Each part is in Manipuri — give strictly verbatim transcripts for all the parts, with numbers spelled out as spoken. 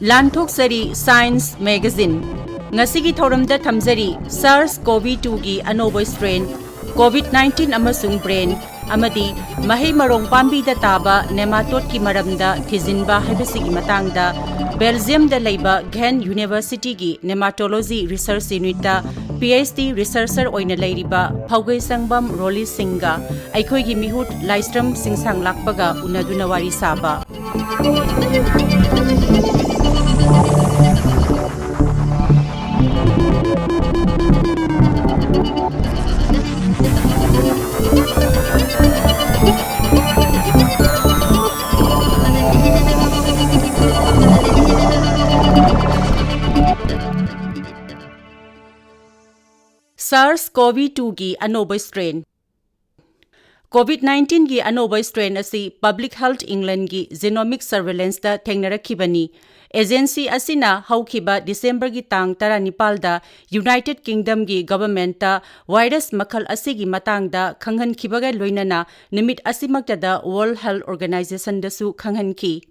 ꯂꯥꯟꯊꯣꯛꯆꯔꯤ Science Magazine꯫ ꯉꯁꯤꯒꯤ ꯊꯧꯔꯝꯗ ꯊꯝꯖꯔꯤ SARS-CoV two ꯒꯤ ꯑꯅꯧꯕ strain, COVID nineteen ꯑꯃꯁꯨꯡ brain, ꯑꯃꯗꯤ ꯃꯍꯩ ꯃꯔꯣꯡ ꯄꯥꯝꯕꯤꯗ ꯇꯥꯕ nematode ꯀꯤ ꯃꯔꯝꯗ ꯊꯤꯖꯤꯟꯕ ꯍꯥꯏꯕꯁꯤꯒꯤ ꯃꯇꯥꯡꯗ Belgium ꯗ ꯂꯩꯕ Ghent University ꯒꯤ Nematology Research Unit ꯇ PhD researcher ꯑꯣꯏꯅ ꯂꯩꯔꯤꯕ ꯐꯧꯒꯩꯁꯪꯕꯝ ꯔꯣꯂꯤ ꯁꯤꯡꯒ ꯑꯩꯈꯣꯏꯒꯤ ꯃꯤꯍꯨꯠ ꯂꯥꯏꯁ꯭ꯔꯝ ꯁꯤꯡꯁꯥꯡ ꯂꯥꯛꯄꯒ ꯎꯅꯗꯨꯅ ꯋꯥꯔꯤ ꯁꯥꯕ꯫ SARS-CoV two ꯒꯤ ꯑꯅꯧꯕ strain꯫ COVID nineteen ꯒꯤ ꯑꯅꯧꯕ strain ꯑꯁꯤ Public Health England ꯒꯤ genomic surveillance ꯇ ꯊꯦꯡꯅꯔꯛꯈꯤꯕꯅꯤ꯫ Agency ꯑꯁꯤꯅ ꯍꯧꯈꯤꯕ December ꯒꯤ ꯇꯥꯡ ꯇꯔꯥꯅꯤꯄꯥꯜꯗ United Kingdom ꯒꯤ government ꯇ virus ꯃꯈꯜ ꯑꯁꯤꯒꯤ ꯃꯇꯥꯡꯗ ꯈꯪꯍꯟꯈꯤꯕꯒ ꯂꯣꯏꯅꯅ ꯅꯨꯃꯤꯠ ꯑꯁꯤꯃꯛꯇꯗ World Health Organization ꯗꯁꯨ ꯈꯪꯍꯟꯈꯤ꯫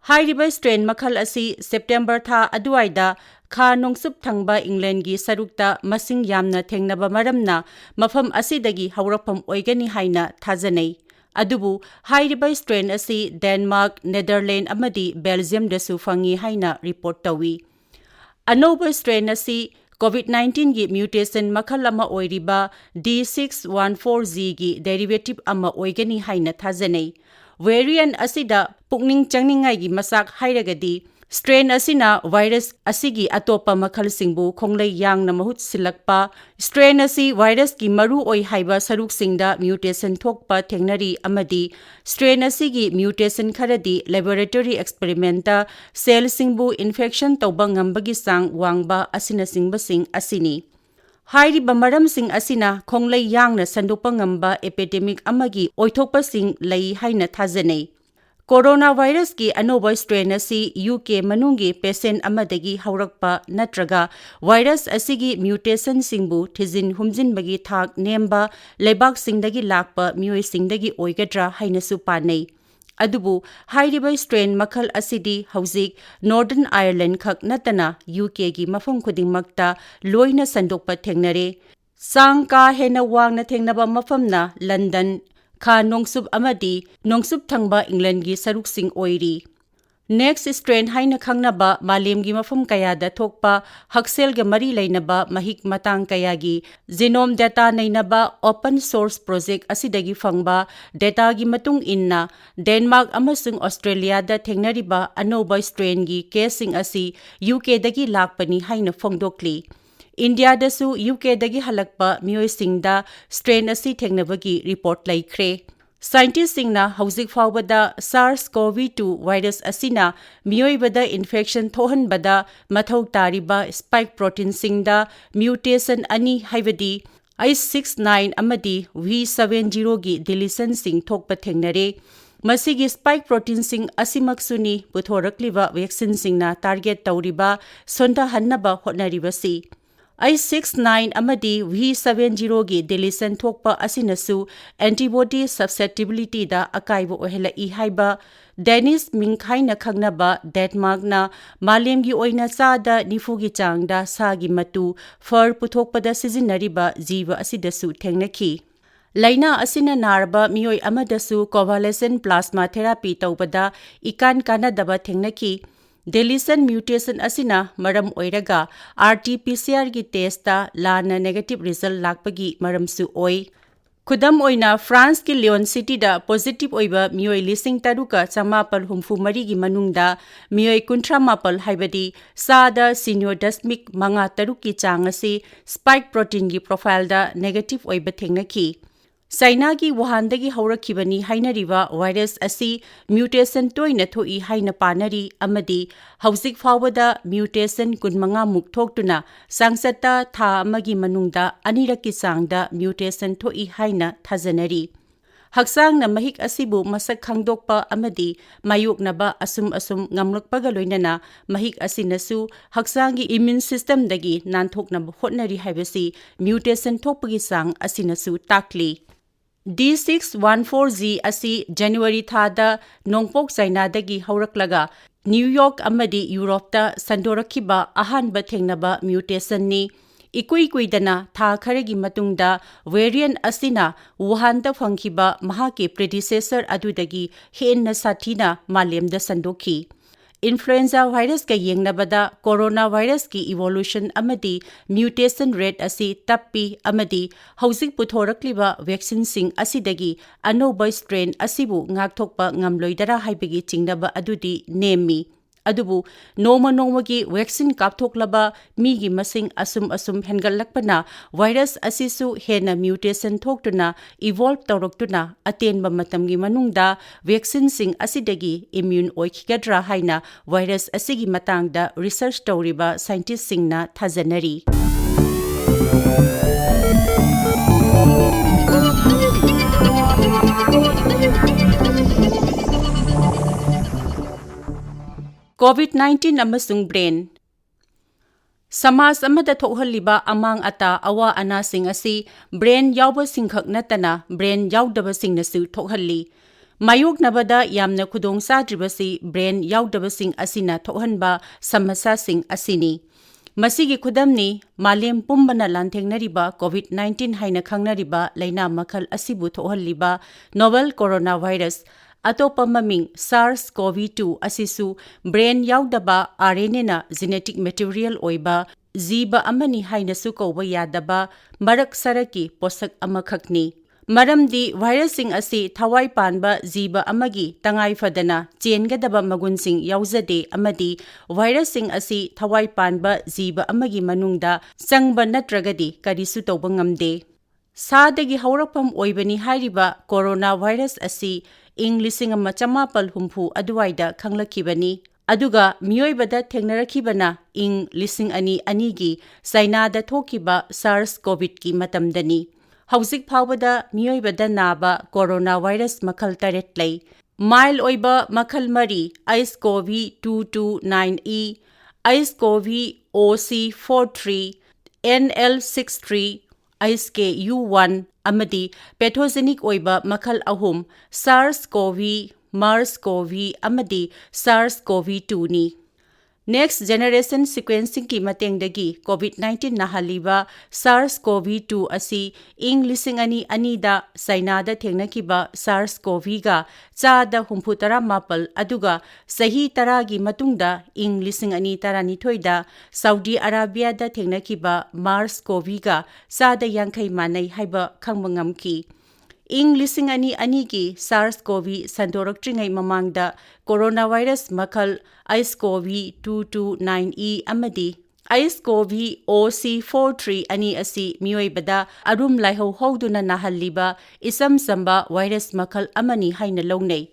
ꯍꯥꯏꯔꯤꯕ strain ꯃꯈꯜ ꯑꯁꯤ September ꯊꯥ ꯑꯗꯨꯋꯥꯏꯗ ꯈꯥ ꯅꯣꯡꯆꯨꯞ ꯊꯪꯕ England ꯒꯤ ꯁꯔꯨꯛꯇ ꯃꯁꯤꯡ ꯌꯥꯝꯅ ꯊꯦꯡꯅꯕ ꯃꯔꯝꯅ ꯃꯐꯝ ꯑꯁꯤꯗꯒꯤ ꯍꯧꯔꯛꯐꯝ ꯑꯣꯏꯒꯅꯤ ꯍꯥꯏꯅ ꯊꯥꯖꯅꯩ꯫ ꯑꯗꯨꯕꯨ ꯍꯥꯏꯔꯤꯕ strain ꯑꯁꯤ Denmark, Netherlands ꯑꯃꯗꯤ Belgium ꯗꯁꯨ ꯐꯪꯏ ꯍꯥꯏꯅ report ꯇꯧꯏ꯫ ꯑꯅꯧꯕ strain ꯑꯁꯤ COVID nineteen ꯒꯤ mutation ꯃꯈꯜ ꯑꯃ ꯑꯣꯏꯔꯤꯕ D six one four G ꯒꯤ derivative ꯑꯃ ꯑꯣꯏꯒꯅꯤ ꯍꯥꯏꯅ ꯊꯥꯖꯅꯩ꯫ Variant ꯑꯁꯤꯗ ꯄꯨꯛꯅꯤꯡ ꯆꯪꯅꯤꯡꯉꯥꯏꯒꯤ ꯃꯆꯥꯛ ꯍꯥꯏꯔꯒꯗꯤ, strain ꯑꯁꯤꯅ virus ꯑꯁꯤꯒꯤ ꯑꯇꯣꯞꯄ ꯃꯈꯜꯁꯤꯡꯕꯨ ꯈꯣꯡꯂꯩ ꯌꯥꯡꯅ ꯃꯍꯨꯠ ꯁꯤꯜꯂꯛꯄ, strain ꯑꯁꯤ virus ꯀꯤ ꯃꯔꯨ ꯑꯣꯏ ꯍꯥꯏꯕ ꯁꯔꯨꯛꯁꯤꯡꯗ mutation ꯊꯣꯛꯄ ꯊꯦꯡꯅꯔꯤ ꯑꯃꯗꯤ strain ꯑꯁꯤꯒꯤ mutation ꯈꯔꯗꯤ laboratory experiment ꯇ cell ꯁꯤꯡꯕꯨ infection ꯇꯧꯕ ꯉꯝꯕꯒꯤ ꯆꯥꯡ ꯋꯥꯡꯕ ꯑꯁꯤꯅꯆꯤꯡꯕꯁꯤꯡ ꯑꯁꯤꯅꯤ꯫ ꯍꯥꯏꯔꯤꯕ ꯃꯔꯝꯁꯤꯡ ꯑꯁꯤꯅ ꯈꯣꯡꯂꯩ ꯌꯥꯡꯅ ꯁꯟꯗꯣꯛꯄ ꯉꯝꯕ epidemic ꯑꯃꯒꯤ ꯑꯣꯏꯊꯣꯛꯄꯁꯤꯡ ꯂꯩ ꯍꯥꯏꯅ ꯊꯥꯖꯅꯩ꯫ Coronavirus ꯀꯤ ꯑꯅꯧꯕ strain ꯑꯁꯤ U K ꯃꯅꯨꯡꯒꯤ patient ꯑꯃꯗꯒꯤ ꯍꯧꯔꯛꯄ ꯅꯠꯇ꯭ꯔꯒ virus ꯑꯁꯤꯒꯤ mutation ꯁꯤꯡꯕꯨ ꯊꯤꯖꯤꯟ ꯍꯨꯝꯖꯤꯟꯕꯒꯤ ꯊꯥꯛ ꯅꯦꯝꯕ ꯂꯩꯕꯥꯛꯁꯤꯡꯗꯒꯤ ꯂꯥꯛꯄ ꯃꯤꯑꯣꯏꯁꯤꯡꯗꯒꯤ ꯑꯣꯏꯒꯗ꯭ꯔꯥ ꯍꯥꯏꯅꯁꯨ ꯄꯥꯅꯩ꯫ ꯑꯗꯨꯕꯨ ꯍꯥꯏꯔꯤꯕ strain ꯃꯈꯜ ꯑꯁꯤꯗꯤ ꯍꯧꯖꯤꯛ Northern Ireland ꯈꯛ ꯅꯠꯇꯅ ꯌꯨ ꯀꯦꯒꯤ ꯃꯐꯝ ꯈꯨꯗꯤꯡꯃꯛꯇ ꯂꯣꯏꯅ ꯁꯟꯗꯣꯛꯄ ꯊꯦꯡꯅꯔꯦ꯫ ꯆꯥꯡ ꯀꯥ ꯍꯦꯟꯅ ꯋꯥꯡꯅ ꯊꯦꯡꯅꯕ ꯃꯐꯝꯅ ꯂꯟꯗꯟ, ꯈꯥ ꯅꯣꯡꯆꯨꯞ ꯑꯃꯗꯤ ꯅꯣꯡꯆꯨꯞ ꯊꯪꯕ ꯏꯪꯂꯦꯟꯒꯤ ꯁꯔꯨꯛꯁꯤꯡ ꯑꯣꯏꯔꯤ꯫ Next strain ꯍꯥꯏꯅ ꯈꯪꯅꯕ ꯃꯥꯂꯦꯝꯒꯤ ꯃꯐꯝ ꯀꯌꯥꯗ ꯊꯣꯛꯄ ꯍꯛꯁꯦꯜꯒ ꯃꯔꯤ ꯂꯩꯅꯕ ꯃꯍꯤꯛ ꯃꯇꯥꯡ ꯀꯌꯥꯒꯤ genome data ꯅꯩꯅꯕ open source project ꯑꯁꯤꯗꯒꯤ ꯐꯪꯕ dataꯒꯤ ꯃꯇꯨꯡ ꯏꯟꯅ, ꯗꯦꯟꯃꯥꯔꯛ ꯑꯃꯁꯨꯡ ꯑꯣꯁꯇ꯭ꯔꯦꯂꯤꯌꯥꯗ ꯊꯦꯡꯅꯔꯤꯕ ꯑꯅꯧꯕ strainꯒꯤ caseꯁꯤꯡ ꯑꯁꯤ ꯌꯨ ꯀꯦꯗꯒꯤ ꯂꯥꯛꯄꯅꯤ ꯍꯥꯏꯅ ꯐꯣꯡꯗꯣꯛꯂꯤ꯫ ꯏꯟꯗꯤꯌꯥꯗꯁꯨ ꯌꯨ ꯀꯦꯗꯒꯤ ꯍꯜꯂꯛꯄ ꯃꯤꯑꯣꯏꯁꯤꯡꯗ strain ꯑꯁꯤ ꯊꯦꯡꯅꯕꯒꯤ report ꯂꯩꯈ꯭ꯔꯦ꯫ Scientistꯁꯤꯡꯅ ꯍꯧꯖꯤꯛ ꯐꯥꯎꯕꯗ SARS-CoV-two virus ꯑꯁꯤꯅ ꯃꯤꯑꯣꯏꯕꯗ infection ꯊꯣꯛꯍꯟꯕꯗ ꯃꯊꯧ ꯇꯥꯔꯤꯕ spike proteinꯁꯤꯡꯗ mutation ꯑꯅꯤ, ꯍꯥꯏꯕꯗꯤ H six nine ꯑꯃꯗꯤ V seven zero ꯒꯤ deletionꯁꯤꯡ ꯊꯣꯛꯄ ꯊꯦꯡꯅꯔꯦ꯫ ꯃꯁꯤꯒꯤ spike proteinꯁꯤꯡ ꯑꯁꯤꯃꯛꯁꯨꯅꯤ ꯄꯨꯊꯣꯔꯛꯂꯤꯕ vaccineꯁꯤꯡꯅ target ꯇꯧꯔꯤꯕ ꯁꯣꯟꯊꯍꯟꯅꯕ ꯍꯣꯠꯅꯔꯤꯕꯁꯤ꯫ H six nine ꯑꯃꯗꯤ V seven zero ꯒꯤ deletion ꯊꯣꯛꯄ ꯑꯁꯤꯅꯁꯨ antibody susceptibilityꯗ ꯑꯀꯥꯏꯕ ꯑꯣꯏꯍꯜꯂꯛꯏ ꯍꯥꯏꯕ Danish ꯃꯤꯡ ꯍꯥꯏꯅ ꯈꯪꯅꯕ ꯗꯦꯟꯃꯥꯔꯛꯅ ꯃꯥꯂꯦꯝꯒꯤ ꯑꯣꯏꯅ ꯆꯥꯗ ꯅꯤꯐꯨꯒꯤ ꯆꯥꯡꯗ ꯁꯥꯒꯤ ꯃꯇꯨ, fur, ꯄꯨꯊꯣꯛꯄꯗ ꯁꯤꯖꯤꯟꯅꯔꯤꯕ ꯖꯤꯕ ꯑꯁꯤꯗꯁꯨ ꯊꯦꯡꯅꯈꯤ꯫ ꯂꯥꯏꯅꯥ ꯑꯁꯤꯅ ꯅꯥꯔꯕ ꯃꯤꯑꯣꯏ ꯑꯃꯗꯁꯨ convalescent plasma therapy ꯇꯧꯕꯗ ꯏꯀꯥꯟ ꯀꯥꯟꯅꯗꯕ ꯊꯦꯡꯅꯈꯤ꯫ Deletion mutation ꯑꯁꯤꯅ ꯃꯔꯝ ꯑꯣꯏꯔꯒ R T P C R ꯒꯤ testꯇ ꯂꯥꯟꯅ negative result ꯂꯥꯛꯄꯒꯤ ꯃꯔꯝꯁꯨ ꯑꯣꯏ꯫ ꯈꯨꯗꯝ ꯑꯣꯏꯅ, ꯐ꯭ꯔꯥꯟꯁꯀꯤ ꯂꯤꯌꯣꯟ ꯁꯤꯇꯤꯗ positive ꯑꯣꯏꯕ ꯃꯤꯑꯣꯏ ꯂꯤꯁꯤꯡ ꯇꯔꯨꯛꯀ ꯆꯃꯥꯄꯜ ꯍꯨꯝꯐꯨ ꯃꯔꯤꯒꯤ ꯃꯅꯨꯡꯗ ꯃꯤꯑꯣꯏ ꯀꯨꯟꯊ꯭ꯔꯥ ꯃꯥꯄꯜ, ꯍꯥꯏꯕꯗꯤ ꯆꯥꯗ ꯁꯤꯅꯣ ꯗꯁꯃꯤꯛ ꯃꯉꯥ ꯇꯔꯨꯛꯀꯤ ꯆꯥꯡ ꯑꯁꯤ spike proteinꯒꯤ profileꯗ negative ꯑꯣꯏꯕ ꯊꯦꯡꯅꯈꯤ꯫ ꯆꯥꯏꯅꯥꯒꯤ ꯋꯨꯍꯥꯟꯗꯒꯤ ꯍꯧꯔꯛꯈꯤꯕꯅꯤ ꯍꯥꯏꯅꯔꯤꯕ virus ꯑꯁꯤ mutation ꯇꯣꯏꯅ ꯊꯣꯛꯏ ꯍꯥꯏꯅ ꯄꯥꯅꯔꯤ ꯑꯃꯗꯤ ꯍꯧꯖꯤꯛ ꯐꯥꯎꯕꯗ mutation ꯀꯨꯟꯃꯉꯥ ꯃꯨꯛ ꯊꯣꯛꯇꯨꯅ ꯆꯥꯡꯆꯠꯇ ꯊꯥ ꯑꯃꯒꯤ ꯃꯅꯨꯡꯗ ꯑꯅꯤꯔꯛꯀꯤ ꯆꯥꯡꯗ mutation ꯊꯣꯛꯏ ꯍꯥꯏꯅ ꯊꯥꯖꯅꯔꯤ꯫ ꯍꯛꯆꯥꯡꯅ ꯃꯍꯤꯛ ꯑꯁꯤꯕꯨ ꯃꯁꯛ ꯈꯪꯗꯣꯛꯄ ꯑꯃꯗꯤ ꯃꯥꯌꯣꯛꯅꯕ ꯑꯁꯨꯝ ꯑꯁꯨꯝ ꯉꯝꯂꯛꯄꯒ ꯂꯣꯏꯅꯅ ꯃꯍꯤꯛ ꯑꯁꯤꯅꯁꯨ ꯍꯛꯆꯥꯡꯒꯤ immune systemꯗꯒꯤ ꯅꯥꯟꯊꯣꯛꯅꯕ ꯍꯣꯠꯅꯔꯤ ꯍꯥꯏꯕꯁꯤ mutation ꯊꯣꯛꯄꯒꯤ ꯆꯥꯡ ꯑꯁꯤꯅꯁꯨ ꯇꯥꯛꯂꯤ꯫ D six one four G ꯑꯁꯤ January ꯊꯥꯗ ꯅꯣꯡꯄꯣꯛ China ꯗꯒꯤ ꯍꯧꯔꯛꯂꯒ New York ꯑꯃꯗꯤ Europe ꯇ ꯁꯟꯗꯣꯔꯛꯈꯤꯕ ꯑꯍꯥꯟꯕ ꯊꯦꯡꯅꯕ mutation ꯅꯤ꯫ ꯏꯀꯨꯏ ꯀꯨꯏꯗꯅ ꯊꯥ ꯈꯔꯒꯤ ꯃꯇꯨꯡꯗ variant ꯑꯁꯤꯅ Wuhan ꯗ ꯐꯪꯈꯤꯕ ꯃꯍꯥꯛꯀꯤ predecessor ꯑꯗꯨꯗꯒꯤ ꯍꯦꯟꯅ ꯁꯥꯊꯤꯅ ꯃꯥꯂꯦꯝꯗ ꯁꯟꯗꯣꯛꯈꯤ꯫ Influenza virus ꯀ ꯌꯦꯡꯅꯕꯗ coronavirus ꯀꯤ evolution ꯑꯃꯗꯤ mutation rate ꯑꯁꯤ ꯇꯞꯄꯤ ꯑꯃꯗꯤ ꯍꯧꯖꯤꯛ ꯄꯨꯊꯣꯔꯛꯂꯤꯕ vaccine ꯁꯤꯡ ꯑꯁꯤꯗꯒꯤ ꯑꯅꯧꯕ strain ꯑꯁꯤꯕꯨ ꯉꯥꯛꯊꯣꯛꯄ ꯉꯝꯂꯣꯏꯗꯔꯥ ꯍꯥꯏꯕꯒꯤ ꯆꯤꯡꯅꯕ ꯑꯗꯨꯗꯤ ꯅꯦꯝꯃꯤ꯫ ꯑꯗꯨꯕꯨ ꯅꯣꯡꯃ ꯅꯣꯡꯃꯒꯤ vaccine ꯀꯥꯞꯊꯣꯛꯂꯕ ꯃꯤꯒꯤ ꯃꯁꯤꯡ ꯑꯁꯨꯝ ꯑꯁꯨꯝ ꯍꯦꯟꯒꯠꯂꯛꯄꯅ virus ꯑꯁꯤꯁꯨ ꯍꯦꯟꯅ mutation ꯊꯣꯛꯇꯨꯅ evolve ꯇꯧꯔꯛꯇꯨꯅ ꯑꯇꯦꯟꯕ ꯃꯇꯝꯒꯤ ꯃꯅꯨꯡꯗ vaccine ꯁꯤꯡ ꯑꯁꯤꯗꯒꯤ immune ꯑꯣꯏꯈꯤꯒꯗ꯭ꯔꯥ ꯍꯥꯏꯅ virus ꯑꯁꯤꯒꯤ ꯃꯇꯥꯡꯗ research ꯇꯧꯔꯤꯕ scientist ꯁꯤꯡꯅ ꯊꯥꯖꯅꯔꯤ꯫ COVID nineteen ꯑꯃꯁꯨꯡ brain꯫ ꯁꯃꯥꯖ ꯑꯃꯗ ꯊꯣꯛꯍꯜꯂꯤꯕ ꯑꯃꯥꯡ ꯑꯇꯥ, ꯑꯋꯥ ꯑꯅꯥꯁꯤꯡ ꯑꯁꯤ brain ꯌꯥꯎꯕꯁꯤꯡꯈꯛ ꯅꯠꯇꯅ brain ꯌꯥꯎꯗꯕꯁꯤꯡꯅꯁꯨ ꯊꯣꯛꯍꯜꯂꯤ꯫ ꯃꯥꯌꯣꯛꯅꯕꯗ ꯌꯥꯝꯅ ꯈꯨꯗꯣꯡ ꯆꯥꯗ꯭ꯔꯤꯕꯁꯤ brain ꯌꯥꯎꯗꯕꯁꯤꯡ ꯑꯁꯤꯅ ꯊꯣꯛꯍꯟꯕ ꯁꯃꯁ꯭ꯌꯥꯁꯤꯡ ꯑꯁꯤꯅꯤ꯫ ꯃꯁꯤꯒꯤ ꯈꯨꯗꯝꯅꯤ ꯃꯥꯂꯦꯝ ꯄꯨꯝꯕꯅ ꯂꯥꯟꯊꯦꯡꯅꯔꯤꯕ COVID nineteen ꯍꯥꯏꯅ ꯈꯪꯅꯔꯤꯕ ꯂꯥꯏꯅꯥ ꯃꯈꯜ ꯑꯁꯤꯕꯨ ꯊꯣꯛꯍꯜꯂꯤꯕ novel coronavirus, ꯑꯇꯣꯞꯄ ꯃꯃꯤꯡ SARS-CoV two ꯑꯁꯤꯁꯨ brain ꯌꯥꯎꯗꯕ RNA ꯅ genetic material ꯑꯣꯏꯕ ꯖꯤꯕ ꯑꯃꯅꯤ ꯍꯥꯏꯅꯁꯨ ꯀꯧꯕ ꯌꯥꯗꯕ ꯃꯔꯛ ꯁꯔꯛꯀꯤ ꯄꯣꯠꯁꯛ ꯑꯃꯈꯛꯅꯤ꯫ ꯃꯔꯝꯗꯤ virus ꯁꯤꯡ ꯑꯁꯤ ꯊꯋꯥꯏ ꯄꯥꯟꯕ ꯖꯤꯕ ꯑꯃꯒꯤ ꯇꯉꯥꯏ ꯐꯗꯅ ꯆꯦꯟꯒꯗꯕ ꯃꯒꯨꯟꯁꯤꯡ ꯌꯥꯎꯖꯗꯦ ꯑꯃꯗꯤ virus ꯁꯤꯡ ꯑꯁꯤ ꯊꯋꯥꯏ ꯄꯥꯟꯕ ꯖꯤꯕ ꯑꯃꯒꯤ ꯃꯅꯨꯡꯗ ꯆꯪꯕ ꯅꯠꯇ꯭ꯔꯒꯗꯤ ꯀꯔꯤꯁꯨ ꯇꯧꯕ ꯉꯝꯗꯦ꯫ ꯁꯥꯗꯒꯤ ꯍꯧꯔꯛꯐꯝ ꯑꯣꯏꯕꯅꯤ ꯍꯥꯏꯔꯤꯕ coronavirus ꯑꯁꯤ ꯏꯪ ꯂꯤꯁꯤꯡ ꯑꯃ ꯆꯃꯥꯄꯜ ꯍꯨꯝꯐꯨ ꯑꯗꯨꯋꯥꯏꯗ ꯈꯪꯂꯛꯈꯤꯕꯅꯤ꯫ ꯑꯗꯨꯒ ꯃꯤꯑꯣꯏꯕꯗ ꯊꯦꯡꯅꯔꯛꯈꯤꯕꯅ ꯏꯪ ꯂꯤꯁꯤꯡ ꯑꯅꯤ ꯑꯅꯤꯒꯤ ꯆꯥꯏꯅꯥꯗ ꯊꯣꯛꯈꯤꯕ SARS-CoV ꯀꯤ ꯃꯇꯝꯗꯅꯤ꯫ ꯍꯧꯖꯤꯛ ꯐꯥꯎꯕꯗ ꯃꯤꯑꯣꯏꯕꯗ ꯅꯥꯕ coronavirus ꯃꯈꯜ ꯇꯔꯦꯠ ꯂꯩ꯫ Mild ꯑꯣꯏꯕ ꯃꯈꯜ ꯃꯔꯤ, iSCoV two two nine E, iSCoV O C four three, N L six three, H K you want ꯑꯃꯗꯤ ꯄꯦꯊꯣꯖꯦꯅꯤꯛ ꯑꯣꯏꯕ ꯃꯈꯜ ꯑꯍꯨꯝ, SARS-CoV, MERS-CoV ꯑꯃꯗꯤ SARS-CoV-2ꯅꯤ꯫ Next generation sequencingꯒꯤ ꯃꯇꯦꯡꯗꯒꯤ COVID nineteen ꯅꯥꯍꯜꯂꯤꯕ SARS-CoV-2 ꯑꯁꯤ ꯏꯪ ꯂꯤꯁꯤꯡ ꯑꯅꯤ ꯑꯅꯤꯗ ꯆꯥꯏꯅꯥꯗ ꯊꯦꯡꯅꯈꯤꯕ SARS-CoV-ꯒ ꯆꯥꯗ ꯍꯨꯝꯐꯨ ꯇꯔꯥ ꯃꯥꯄꯜ, ꯑꯗꯨꯒ ꯆꯍꯤ ꯇꯔꯥꯒꯤ ꯃꯇꯨꯡꯗ ꯏꯪ ꯂꯤꯁꯤꯡ ꯑꯅꯤ ꯇꯔꯥꯅꯤꯊꯣꯏꯗ ꯁꯥꯎꯗꯤ ꯑꯔꯥꯕꯤꯌꯥꯗ ꯊꯦꯡꯅꯈꯤꯕ MERS-CoV-ꯒ ꯆꯥꯗ ꯌꯥꯡꯈꯩ ꯃꯥꯟꯅꯩ ꯍꯥꯏꯕ ꯈꯪꯕ ꯉꯝꯈꯤ꯫ ꯏꯪ ꯂꯤꯁꯤꯡ ꯑꯅꯤ ꯑꯅꯤꯒꯤ SARS-CoV ꯁꯟꯗꯣꯔꯛꯇ꯭ꯔꯤꯉꯩ ꯃꯃꯥꯡꯗ coronavirus ꯃꯈꯜ SARS-CoV-two two nine E ꯑꯃꯗꯤ SARS-CoV-O C four three ꯑꯅꯤ ꯑꯁꯤ ꯃꯤꯑꯣꯏꯕꯗ ꯑꯔꯨꯝ ꯂꯥꯏꯍꯧ ꯍꯧꯗꯨꯅ ꯅꯥꯍꯜꯂꯤꯕ ꯏꯆꯝ ꯆꯝꯕ virus ꯃꯈꯜ ꯑꯃꯅꯤ ꯍꯥꯏꯅ ꯂꯧꯅꯩ꯫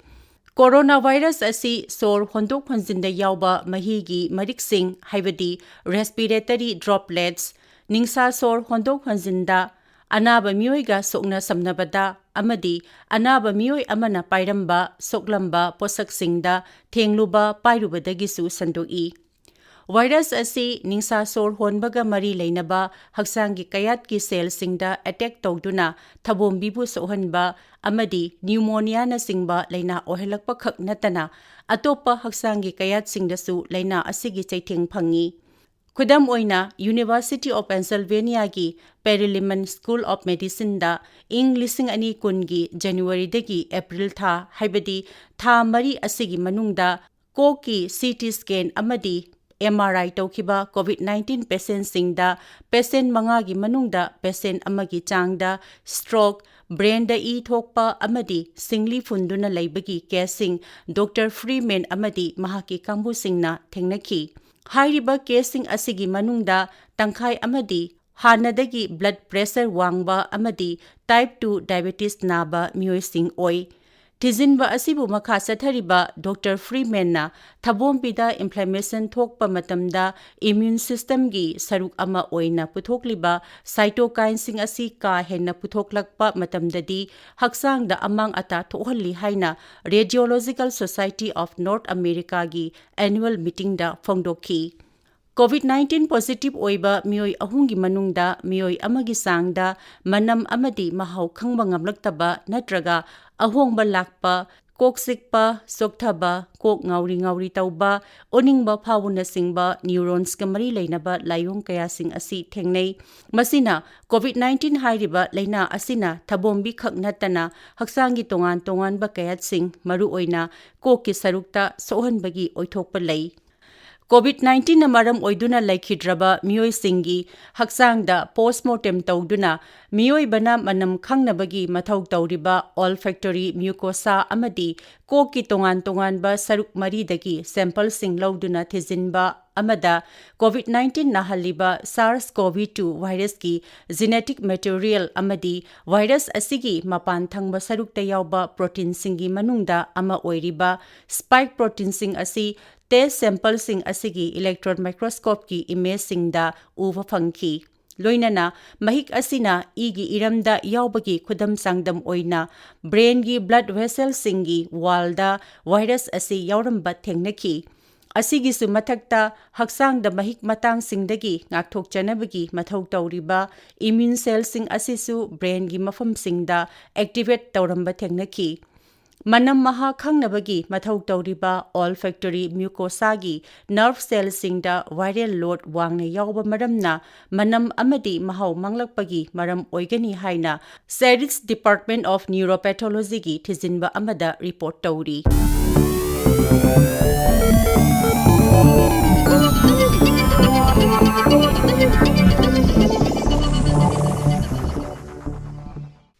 Coronavirus ꯑꯁꯤ ꯁꯣꯔ ꯍꯣꯟꯗꯣꯛ ꯍꯣꯟꯖꯤꯟꯗ ꯌꯥꯎꯕ ꯃꯍꯤꯒꯤ ꯃꯔꯤꯛꯁꯤꯡ, ꯍꯥꯏꯕꯗꯤ respiratory droplets, ꯅꯤꯡꯁꯥ ꯁꯣꯔ ꯍꯣꯟꯗꯣꯛ ꯍꯣꯟꯖꯤꯟꯗ, ꯑꯅꯥꯕ ꯃꯤꯑꯣꯏꯒ ꯁꯣꯛꯅ ꯁꯝꯅꯕꯗ ꯑꯃꯗꯤ ꯑꯅꯥꯕ ꯃꯤꯑꯣꯏ ꯑꯃꯅ ꯄꯥꯏꯔꯝꯕ, ꯁꯣꯛꯂꯝꯕ ꯄꯣꯠꯁꯛꯁꯤꯡꯗ ꯊꯦꯡꯂꯨꯕ, ꯄꯥꯏꯔꯨꯕꯗꯒꯤꯁꯨ ꯁꯟꯗꯣꯛꯏ꯫ Virus ꯑꯁꯤ ꯅꯤꯡꯁꯥ ꯁꯣꯔ ꯍꯣꯟꯕꯒ ꯃꯔꯤ ꯂꯩꯅꯕ ꯍꯛꯆꯥꯡꯒꯤ ꯀꯌꯥꯠꯀꯤ cellꯁꯤꯡꯗ attack ꯇꯧꯗꯨꯅ ꯊꯕꯣꯝꯕꯤꯕꯨ ꯁꯣꯛꯍꯟꯕ ꯑꯃꯗꯤ pneumoniaꯅꯆꯤꯡꯕ ꯂꯥꯏꯅꯥ ꯑꯣꯏꯍꯜꯂꯛꯄ ꯈꯛ ꯅꯠꯇꯅ, ꯑꯇꯣꯞꯄ ꯍꯛꯆꯥꯡꯒꯤ ꯀꯌꯥꯠꯁꯤꯡꯗꯁꯨ ꯂꯥꯏꯅꯥ ꯑꯁꯤꯒꯤ ꯆꯩꯊꯦꯡ ꯐꯪꯏ꯫ ꯈꯨꯗꯝ ꯑꯣꯏꯅ, University of Pennsylvaniaꯒꯤ Perelman School of Medicineꯗ ꯏꯪ ꯂꯤꯁꯤꯡ ꯑꯅꯤ ꯀꯨꯟꯒꯤ Januaryꯗꯒꯤ April ꯊꯥ, ꯍꯥꯏꯕꯗꯤ ꯊꯥ ꯃꯔꯤ ꯑꯁꯤꯒꯤ ꯃꯅꯨꯡꯗ ꯀꯣꯛꯀꯤ CT scan ꯑꯃꯗꯤ MRI ꯇꯧꯈꯤꯕ COVID nineteen patientꯁꯤꯡꯗ patient ꯃꯉꯥꯒꯤ ꯃꯅꯨꯡꯗ patient ꯑꯃꯒꯤ ꯆꯥꯡꯗ stroke, brainꯗ ꯏ ꯊꯣꯛꯄ ꯑꯃꯗꯤ ꯁꯤꯡꯂꯤ ꯐꯨꯟꯗꯨꯅ ꯂꯩꯕꯒꯤ caseꯁꯤꯡ Doctor Freeman ꯑꯃꯗꯤ ꯃꯍꯥꯛꯀꯤ ꯀꯥꯡꯕꯨꯁꯤꯡꯅ ꯊꯦꯡꯅꯈꯤ꯫ ꯍꯥꯏꯔꯤꯕ caseꯁꯤꯡ ꯑꯁꯤꯒꯤ ꯃꯅꯨꯡꯗ ꯇꯪꯈꯥꯏ ꯑꯃꯗꯤ ꯍꯥꯟꯅꯗꯒꯤ blood pressure ꯋꯥꯡꯕ ꯑꯃꯗꯤ type two diabetes ꯅꯥꯕ ꯃꯤꯑꯣꯏꯁꯤꯡ ꯑꯣꯏ꯫ ꯊꯤꯖꯤꯟꯕ ꯑꯁꯤꯕꯨ ꯃꯈꯥ ꯆꯠꯊꯔꯤꯕ Doctor Freemanꯅ ꯊꯕꯣꯝꯕꯤꯗ inflammation ꯊꯣꯛꯄ ꯃꯇꯝꯗ immune systemꯒꯤ ꯁꯔꯨꯛ ꯑꯃ ꯑꯣꯏꯅ ꯄꯨꯊꯣꯛꯂꯤꯕ cytokineꯁꯤꯡ ꯑꯁꯤ ꯀꯥ ꯍꯦꯟꯅ ꯄꯨꯊꯣꯛꯂꯛꯄ ꯃꯇꯝꯗꯗꯤ ꯍꯛꯆꯥꯡꯗ ꯑꯃꯥꯡ ꯑꯇꯥ ꯊꯣꯛꯍꯜꯂꯤ ꯍꯥꯏꯅ Radiological Society of North Americaꯒꯤ annual meetingꯗ ꯐꯣꯡꯗꯣꯛꯈꯤ꯫ COVID nineteen positive ꯑꯣꯏꯕ ꯃꯤꯑꯣꯏ ꯑꯍꯨꯝꯒꯤ ꯃꯅꯨꯡꯗ ꯃꯤꯑꯣꯏ ꯑꯃꯒꯤ ꯆꯥꯡꯗ ꯃꯅꯝ ꯑꯃꯗꯤ ꯃꯍꯥꯎ ꯈꯪꯕ ꯉꯝꯂꯛꯇꯕ ꯅꯠꯇ꯭ꯔꯒ ꯑꯍꯣꯡꯕ ꯂꯥꯛꯄ, ꯀꯣꯛ ꯆꯤꯛꯄ, ꯆꯣꯛꯊꯕ, ꯀꯣꯛ ꯉꯥꯎꯔꯤ ꯉꯥꯎꯔꯤ ꯇꯧꯕ, ꯑꯣꯅꯤꯡꯕ ꯐꯥꯎꯕꯅꯆꯤꯡꯕ neurons ꯀ ꯃꯔꯤ ꯂꯩꯅꯕ ꯂꯥꯏꯑꯣꯡ ꯀꯌꯥꯁꯤꯡ ꯑꯁꯤ ꯊꯦꯡꯅꯩ꯫ ꯃꯁꯤꯅ COVID nineteen ꯍꯥꯏꯔꯤꯕ ꯂꯥꯏꯅꯥ ꯑꯁꯤꯅ ꯊꯕꯣꯝꯕꯤ ꯈꯛ ꯅꯠꯇꯅ ꯍꯛꯆꯥꯡꯒꯤ ꯇꯣꯉꯥꯟ ꯇꯣꯉꯥꯟꯕ ꯀꯌꯥꯠꯁꯤꯡ, ꯃꯔꯨꯑꯣꯏꯅ ꯀꯣꯛꯀꯤ ꯁꯔꯨꯛꯇ ꯁꯣꯛꯍꯟꯕꯒꯤ ꯑꯣꯏꯊꯣꯛꯄ ꯂꯩ꯫ COVID nineteen ꯅ ꯃꯔꯝ ꯑꯣꯏꯗꯨꯅ ꯂꯩꯈꯤꯗ꯭ꯔꯕ ꯃꯤꯑꯣꯏꯁꯤꯡꯒꯤ ꯍꯛꯆꯥꯡꯗ postmortem ꯇꯧꯗꯨꯅ ꯃꯤꯑꯣꯏꯕꯅ ꯃꯅꯝ ꯈꯪꯅꯕꯒꯤ ꯃꯊꯧ ꯇꯧꯔꯤꯕ olfactory mucosa ꯑꯃꯗꯤ ꯀꯣꯛꯀꯤ ꯇꯣꯉꯥꯟ ꯇꯣꯉꯥꯟꯕ ꯁꯔꯨꯛ ꯃꯔꯤꯗꯒꯤ sample ꯁꯤꯡ ꯂꯧꯗꯨꯅ ꯊꯤꯖꯤꯟꯕ ꯑꯃꯗ COVID nineteen ꯅꯥꯍꯜꯂꯤꯕ SARS-CoV two virus ꯀꯤ genetic material ꯑꯃꯗꯤ virus ꯑꯁꯤꯒꯤ ꯃꯄꯥꯟ ꯊꯪꯕ ꯁꯔꯨꯛꯇ ꯌꯥꯎꯕ protein ꯁꯤꯡꯒꯤ ꯃꯅꯨꯡꯗ ꯑꯃ ꯑꯣꯏꯔꯤꯕ spike protein ꯁꯤꯡ ꯑꯁꯤ test sample ꯁꯤꯡ ꯑꯁꯤꯒꯤ electron microscope ꯀꯤ image ꯁꯤꯡꯗ ꯎꯕ ꯐꯪꯈꯤ꯫ ꯂꯣꯏꯅꯅ ꯃꯍꯤꯛ ꯑꯁꯤꯅ ꯏꯒꯤ ꯏꯔꯝꯗ ꯌꯥꯎꯕꯒꯤ ꯈꯨꯗꯝ ꯆꯥꯡꯗꯝ ꯑꯣꯏꯅ brain ꯒꯤ blood vessel ꯁꯤꯡꯒꯤ wall ꯗ virus ꯑꯁꯤ ꯌꯥꯎꯔꯝꯕ ꯊꯦꯡꯅꯈꯤ꯫ ꯑꯁꯤꯒꯤꯁꯨ ꯃꯊꯛꯇ, ꯍꯛꯆꯥꯡꯗ ꯃꯍꯤꯛ ꯃꯇꯥꯡꯁꯤꯡꯗꯒꯤ ꯉꯥꯛꯊꯣꯛꯆꯅꯕꯒꯤ ꯃꯊꯧ ꯇꯧꯔꯤꯕ immune cell ꯁꯤꯡ ꯑꯁꯤꯁꯨ brain ꯒꯤ ꯃꯐꯝꯁꯤꯡꯗ activate ꯇꯧꯔꯝꯕ ꯊꯦꯡꯅꯈꯤ꯫ ꯃꯅꯝ ꯃꯍꯥ ꯈꯪꯅꯕꯒꯤ ꯃꯊꯧ ꯇꯧꯔꯤꯕ olfactory mucosa ꯒꯤ nerve cell ꯁꯤꯡꯗ viral load ꯋꯥꯡꯅ ꯌꯥꯎꯕ ꯃꯔꯝꯅ ꯃꯅꯝ ꯑꯃꯗꯤ ꯃꯍꯥꯎ ꯃꯥꯡꯂꯛꯄꯒꯤ ꯃꯔꯝ ꯑꯣꯏꯒꯅꯤ ꯍꯥꯏꯅ Sharif's Department of Neuropathology ꯒꯤ ꯊꯤꯖꯤꯟꯕ ꯑꯃꯗ report ꯇꯧꯔꯤ꯫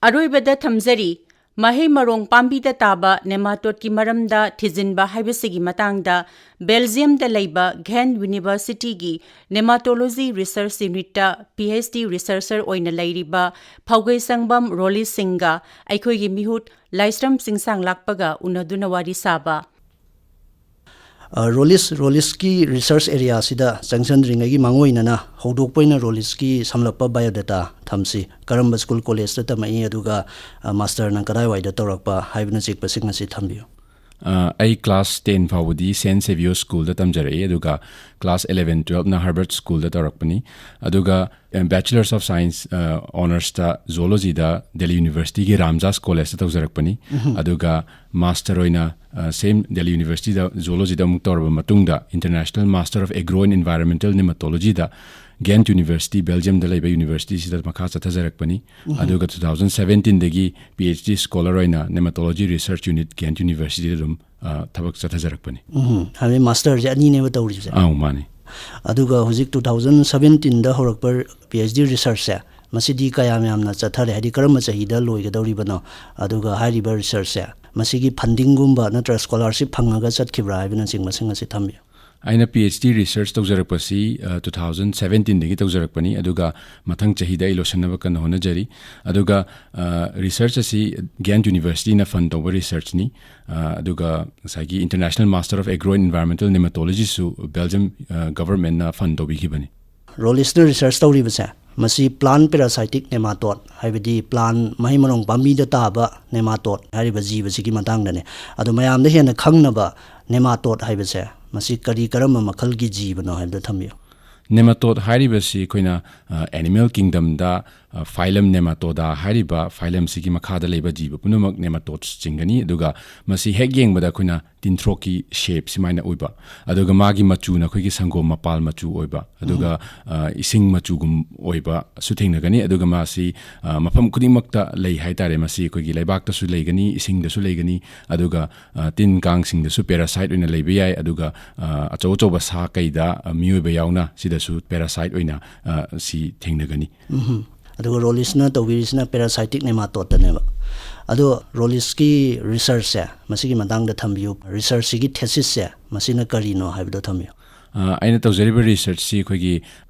ꯑꯔꯣꯏꯕꯗ ꯊꯝꯖꯔꯤ, ꯃꯍꯩ ꯃꯔꯣꯡ ꯄꯥꯝꯕꯤꯗ ꯇꯥꯕ nematode ꯀꯤ ꯃꯔꯝꯗ ꯊꯤꯖꯤꯟꯕ ꯍꯥꯏꯕꯁꯤꯒꯤ ꯃꯇꯥꯡꯗ Belgium ꯗ ꯂꯩꯕ Ghent University ꯒꯤ Nematology Research Unit ꯇ PhD researcher ꯑꯣꯏꯅ ꯂꯩꯔꯤꯕ ꯐꯧꯒꯩ ꯁꯪꯕꯝ ꯔꯣꯂꯤꯁ ꯁꯤꯡꯒ ꯑꯩꯈꯣꯏꯒꯤ ꯃꯤꯍꯨꯠ ꯂꯥꯏꯁ꯭ꯔꯝ ꯆꯤꯡꯁꯥꯡ ꯂꯥꯛꯄꯒ ꯎꯅꯗꯨꯅ ꯋꯥꯔꯤ ꯁꯥꯕ꯫ ꯑ, ꯔꯣꯂꯤꯁ, ꯔꯣꯂꯤꯁꯀꯤ research area ꯁꯤꯗ ꯆꯪꯁꯤꯟꯗ꯭ꯔꯤꯉꯩꯒꯤ ꯃꯥꯡꯑꯣꯏꯅꯅ ꯍꯧꯗꯣꯛꯄ ꯑꯣꯏꯅ ꯔꯣꯂꯤꯁꯀꯤ ꯁꯝꯂꯞꯄ biodata ꯊꯝꯁꯤ꯫ ꯀꯔꯝꯕ school college ꯇ ꯇꯝꯃꯛꯏ, ꯑꯗꯨꯒ, ꯑ, master ꯅ ꯀꯗꯥꯏꯋꯥꯏꯗ ꯇꯧꯔꯛꯄ ꯍꯥꯏꯕꯅꯆꯤꯡꯕꯁꯤꯡ ꯑꯁꯤ ꯊꯝꯕꯤꯌꯨ꯫ ꯑ, ꯑꯩ class ten ꯐꯥꯎꯕꯗꯤ Saint Xavier Schoolꯗ ꯇꯝꯖꯔꯛꯏ, ꯑꯗꯨꯒ class eleven twelveꯅ Herbert Schoolꯗ ꯇꯧꯔꯛꯄꯅꯤ꯫ ꯑꯗꯨꯒ, ꯑ, Bachelors of Science, ꯑ, Honorsꯇ Zoologyꯗ Delhi Universityꯒꯤ Ramjas Collegeꯇ ꯇꯧꯖꯔꯛꯄꯅꯤ꯫ ꯑꯗꯨꯒ master ꯑꯣꯏꯅ, ꯑ, same Delhi Universityꯗ Zoologyꯗ ꯑꯃꯨꯛ ꯇꯧꯔꯕ ꯃꯇꯨꯡꯗ International Master of Agro and Environmental Nematologyꯗ Ghent University, Belgiumꯗ ꯂꯩꯕ universityꯁꯤꯗ ꯃꯈꯥ ꯆꯠꯊꯖꯔꯛꯄꯅꯤ꯫ ꯑꯗꯨꯒ two thousand seventeenꯗꯒꯤ PhD scholar ꯑꯣꯏꯅ Nematology Research Unit Ghent Universityꯗ ꯑꯗꯨꯝ, ꯑ, ꯊꯕꯛ ꯆꯠꯊꯖꯔꯛꯄꯅꯤ꯫ ꯎꯝ, ꯍꯥꯏꯕꯗꯤ masterꯁꯦ ꯑꯅꯤꯅꯦꯕ ꯇꯧꯔꯤꯁꯦ꯫ ꯑꯧ, ꯃꯥꯅꯤ꯫ ꯑꯗꯨꯒ ꯍꯧꯖꯤꯛ two thousand seventeenꯗ ꯍꯧꯔꯛꯄ PhD researchꯁꯦ, ꯃꯁꯤꯗꯤ ꯀꯌꯥꯝ ꯌꯥꯝꯅ ꯆꯠꯊꯔꯦ? ꯍꯥꯏꯗꯤ ꯀꯔꯝꯕ ꯆꯍꯤꯗ ꯂꯣꯏꯒꯗꯧꯔꯤꯕꯅꯣ? ꯑꯗꯨꯒ ꯍꯥꯏꯔꯤꯕ researchꯁꯦ, ꯃꯁꯤꯒꯤ fundingꯒꯨꯝꯕ ꯅꯠꯇ꯭ꯔꯒ scholarship ꯐꯪꯉꯒ ꯆꯠꯈꯤꯕ꯭ꯔꯥ ꯍꯥꯏꯕꯅꯆꯤꯡꯕꯁꯤꯡ ꯑꯁꯤ ꯊꯝꯕꯤꯌꯨ꯫ ꯑꯩꯅ PhD research ꯇꯧꯖꯔꯛꯄꯁꯤ, ꯑ, two thousand seventeenꯗꯒꯤ ꯇꯧꯖꯔꯛꯄꯅꯤ, ꯑꯗꯨꯒ ꯃꯊꯪ ꯆꯍꯤꯗ ꯑꯩ ꯂꯣꯏꯁꯤꯟꯅꯕ ꯀꯟꯅ ꯍꯣꯠꯅꯖꯔꯤ꯫ ꯑꯗꯨꯒ, ꯑ, research ꯑꯁꯤ Ghent Universityꯅ fund ꯇꯧꯕ researchꯅꯤ꯫ ꯑ, ꯑꯗꯨꯒ ꯉꯁꯥꯏꯒꯤ International Master of Agro and Environmental Nematologyꯁꯨ Belgium, ꯑ, governmentꯅ fund ꯇꯧꯕꯤꯈꯤꯕꯅꯤ꯫ ꯔꯣꯂꯤꯁꯅ research ꯇꯧꯔꯤꯕꯁꯦ, ꯃꯁꯤ plant parasitic nematode, ꯍꯥꯏꯕꯗꯤ plant ꯃꯍꯩ ꯃꯔꯣꯡ ꯄꯥꯝꯕꯤꯗ ꯇꯥꯕ nematode ꯍꯥꯏꯔꯤꯕ ꯖꯤꯕꯁꯤꯒꯤ ꯃꯇꯥꯡꯗꯅꯦ꯫ ꯑꯗꯣ ꯃꯌꯥꯝꯗ ꯍꯦꯟꯅ ꯈꯪꯅꯕ nematode ꯍꯥꯏꯕꯁꯦ, ꯃꯁꯤ ꯀꯔꯤ ꯀꯔꯝꯕ ꯃꯈꯜꯒꯤ ꯖꯤꯕꯅꯣ ꯍꯥꯏꯕꯗꯣ ꯊꯝꯕꯤꯌꯨ꯫ Nematode ꯍꯥꯏꯔꯤꯕꯁꯤ ꯑꯩꯈꯣꯏꯅ, ꯑ, animal kingdomꯗ, ꯑ, phylum Nematoda ꯍꯥꯏꯔꯤꯕ phylumꯁꯤꯒꯤ ꯃꯈꯥꯗ ꯂꯩꯕ ꯖꯤꯕ ꯄꯨꯝꯅꯃꯛ nematodes ꯆꯤꯡꯒꯅꯤ꯫ ꯑꯗꯨꯒ ꯃꯁꯤ ꯍꯦꯛ ꯌꯦꯡꯕꯗ ꯑꯩꯈꯣꯏꯅ ꯇꯤꯟꯊ꯭ꯔꯣꯛꯀꯤ shape ꯁꯨꯃꯥꯏꯅ ꯑꯣꯏꯕ, ꯑꯗꯨꯒ ꯃꯥꯒꯤ ꯃꯆꯨꯅ ꯑꯩꯈꯣꯏꯒꯤ ꯁꯪꯒꯣꯝ ꯃꯄꯥꯜ ꯃꯆꯨ ꯑꯣꯏꯕ, ꯑꯗꯨꯒ, ꯑ, ꯏꯁꯤꯡ ꯃꯆꯨꯒꯨꯝ ꯑꯣꯏꯕꯁꯨ ꯊꯦꯡꯅꯒꯅꯤ꯫ ꯑꯗꯨꯒ ꯃꯥꯁꯤ, ꯑ, ꯃꯐꯝ ꯈꯨꯗꯤꯡꯃꯛꯇ ꯂꯩ ꯍꯥꯏꯇꯥꯔꯦ꯫ ꯃꯁꯤ ꯑꯩꯈꯣꯏꯒꯤ ꯂꯩꯕꯥꯛꯇꯁꯨ ꯂꯩꯒꯅꯤ, ꯏꯁꯤꯡꯗꯁꯨ ꯂꯩꯒꯅꯤ, ꯑꯗꯨꯒ, ꯑ, ꯇꯤꯟ ꯀꯥꯡꯁꯤꯡꯗꯁꯨ parasite ꯑꯣꯏꯅ ꯂꯩꯕ ꯌꯥꯏ, ꯑꯗꯨꯒ, ꯑ, ꯑꯆꯧ ꯑꯆꯧꯕ ꯁꯥ ꯀꯩꯗ, ꯑ, ꯃꯤꯑꯣꯏꯕ ꯌꯥꯎꯅ ꯁꯤꯗꯁꯨ parasite ꯑꯣꯏꯅ, ꯑ, ꯁꯤ ꯊꯦꯡꯅꯒꯅꯤ꯫ ꯎꯝꯍꯨꯝ꯫ ꯑꯗꯨꯒ ꯔꯣꯂꯤꯁꯅ ꯇꯧꯕꯤꯔꯤꯁꯤꯅ parasite nematodeꯇꯅꯦꯕ꯫ ꯑꯗꯣ ꯔꯣꯂꯤꯁꯀꯤ researchꯁꯦ, ꯃꯁꯤꯒꯤ ꯃꯇꯥꯡꯗ ꯊꯝꯕꯤꯌꯨ꯫ Researchꯁꯤꯒꯤ thesisꯁꯦ, ꯃꯁꯤꯅ ꯀꯔꯤꯅꯣ ꯍꯥꯏꯕꯗꯣ ꯊꯝꯕꯤꯌꯨ꯫ ꯑ, ꯑꯩꯅ ꯇꯧꯖꯔꯤꯕ researchꯁꯤ ꯑꯩꯈꯣꯏꯒꯤ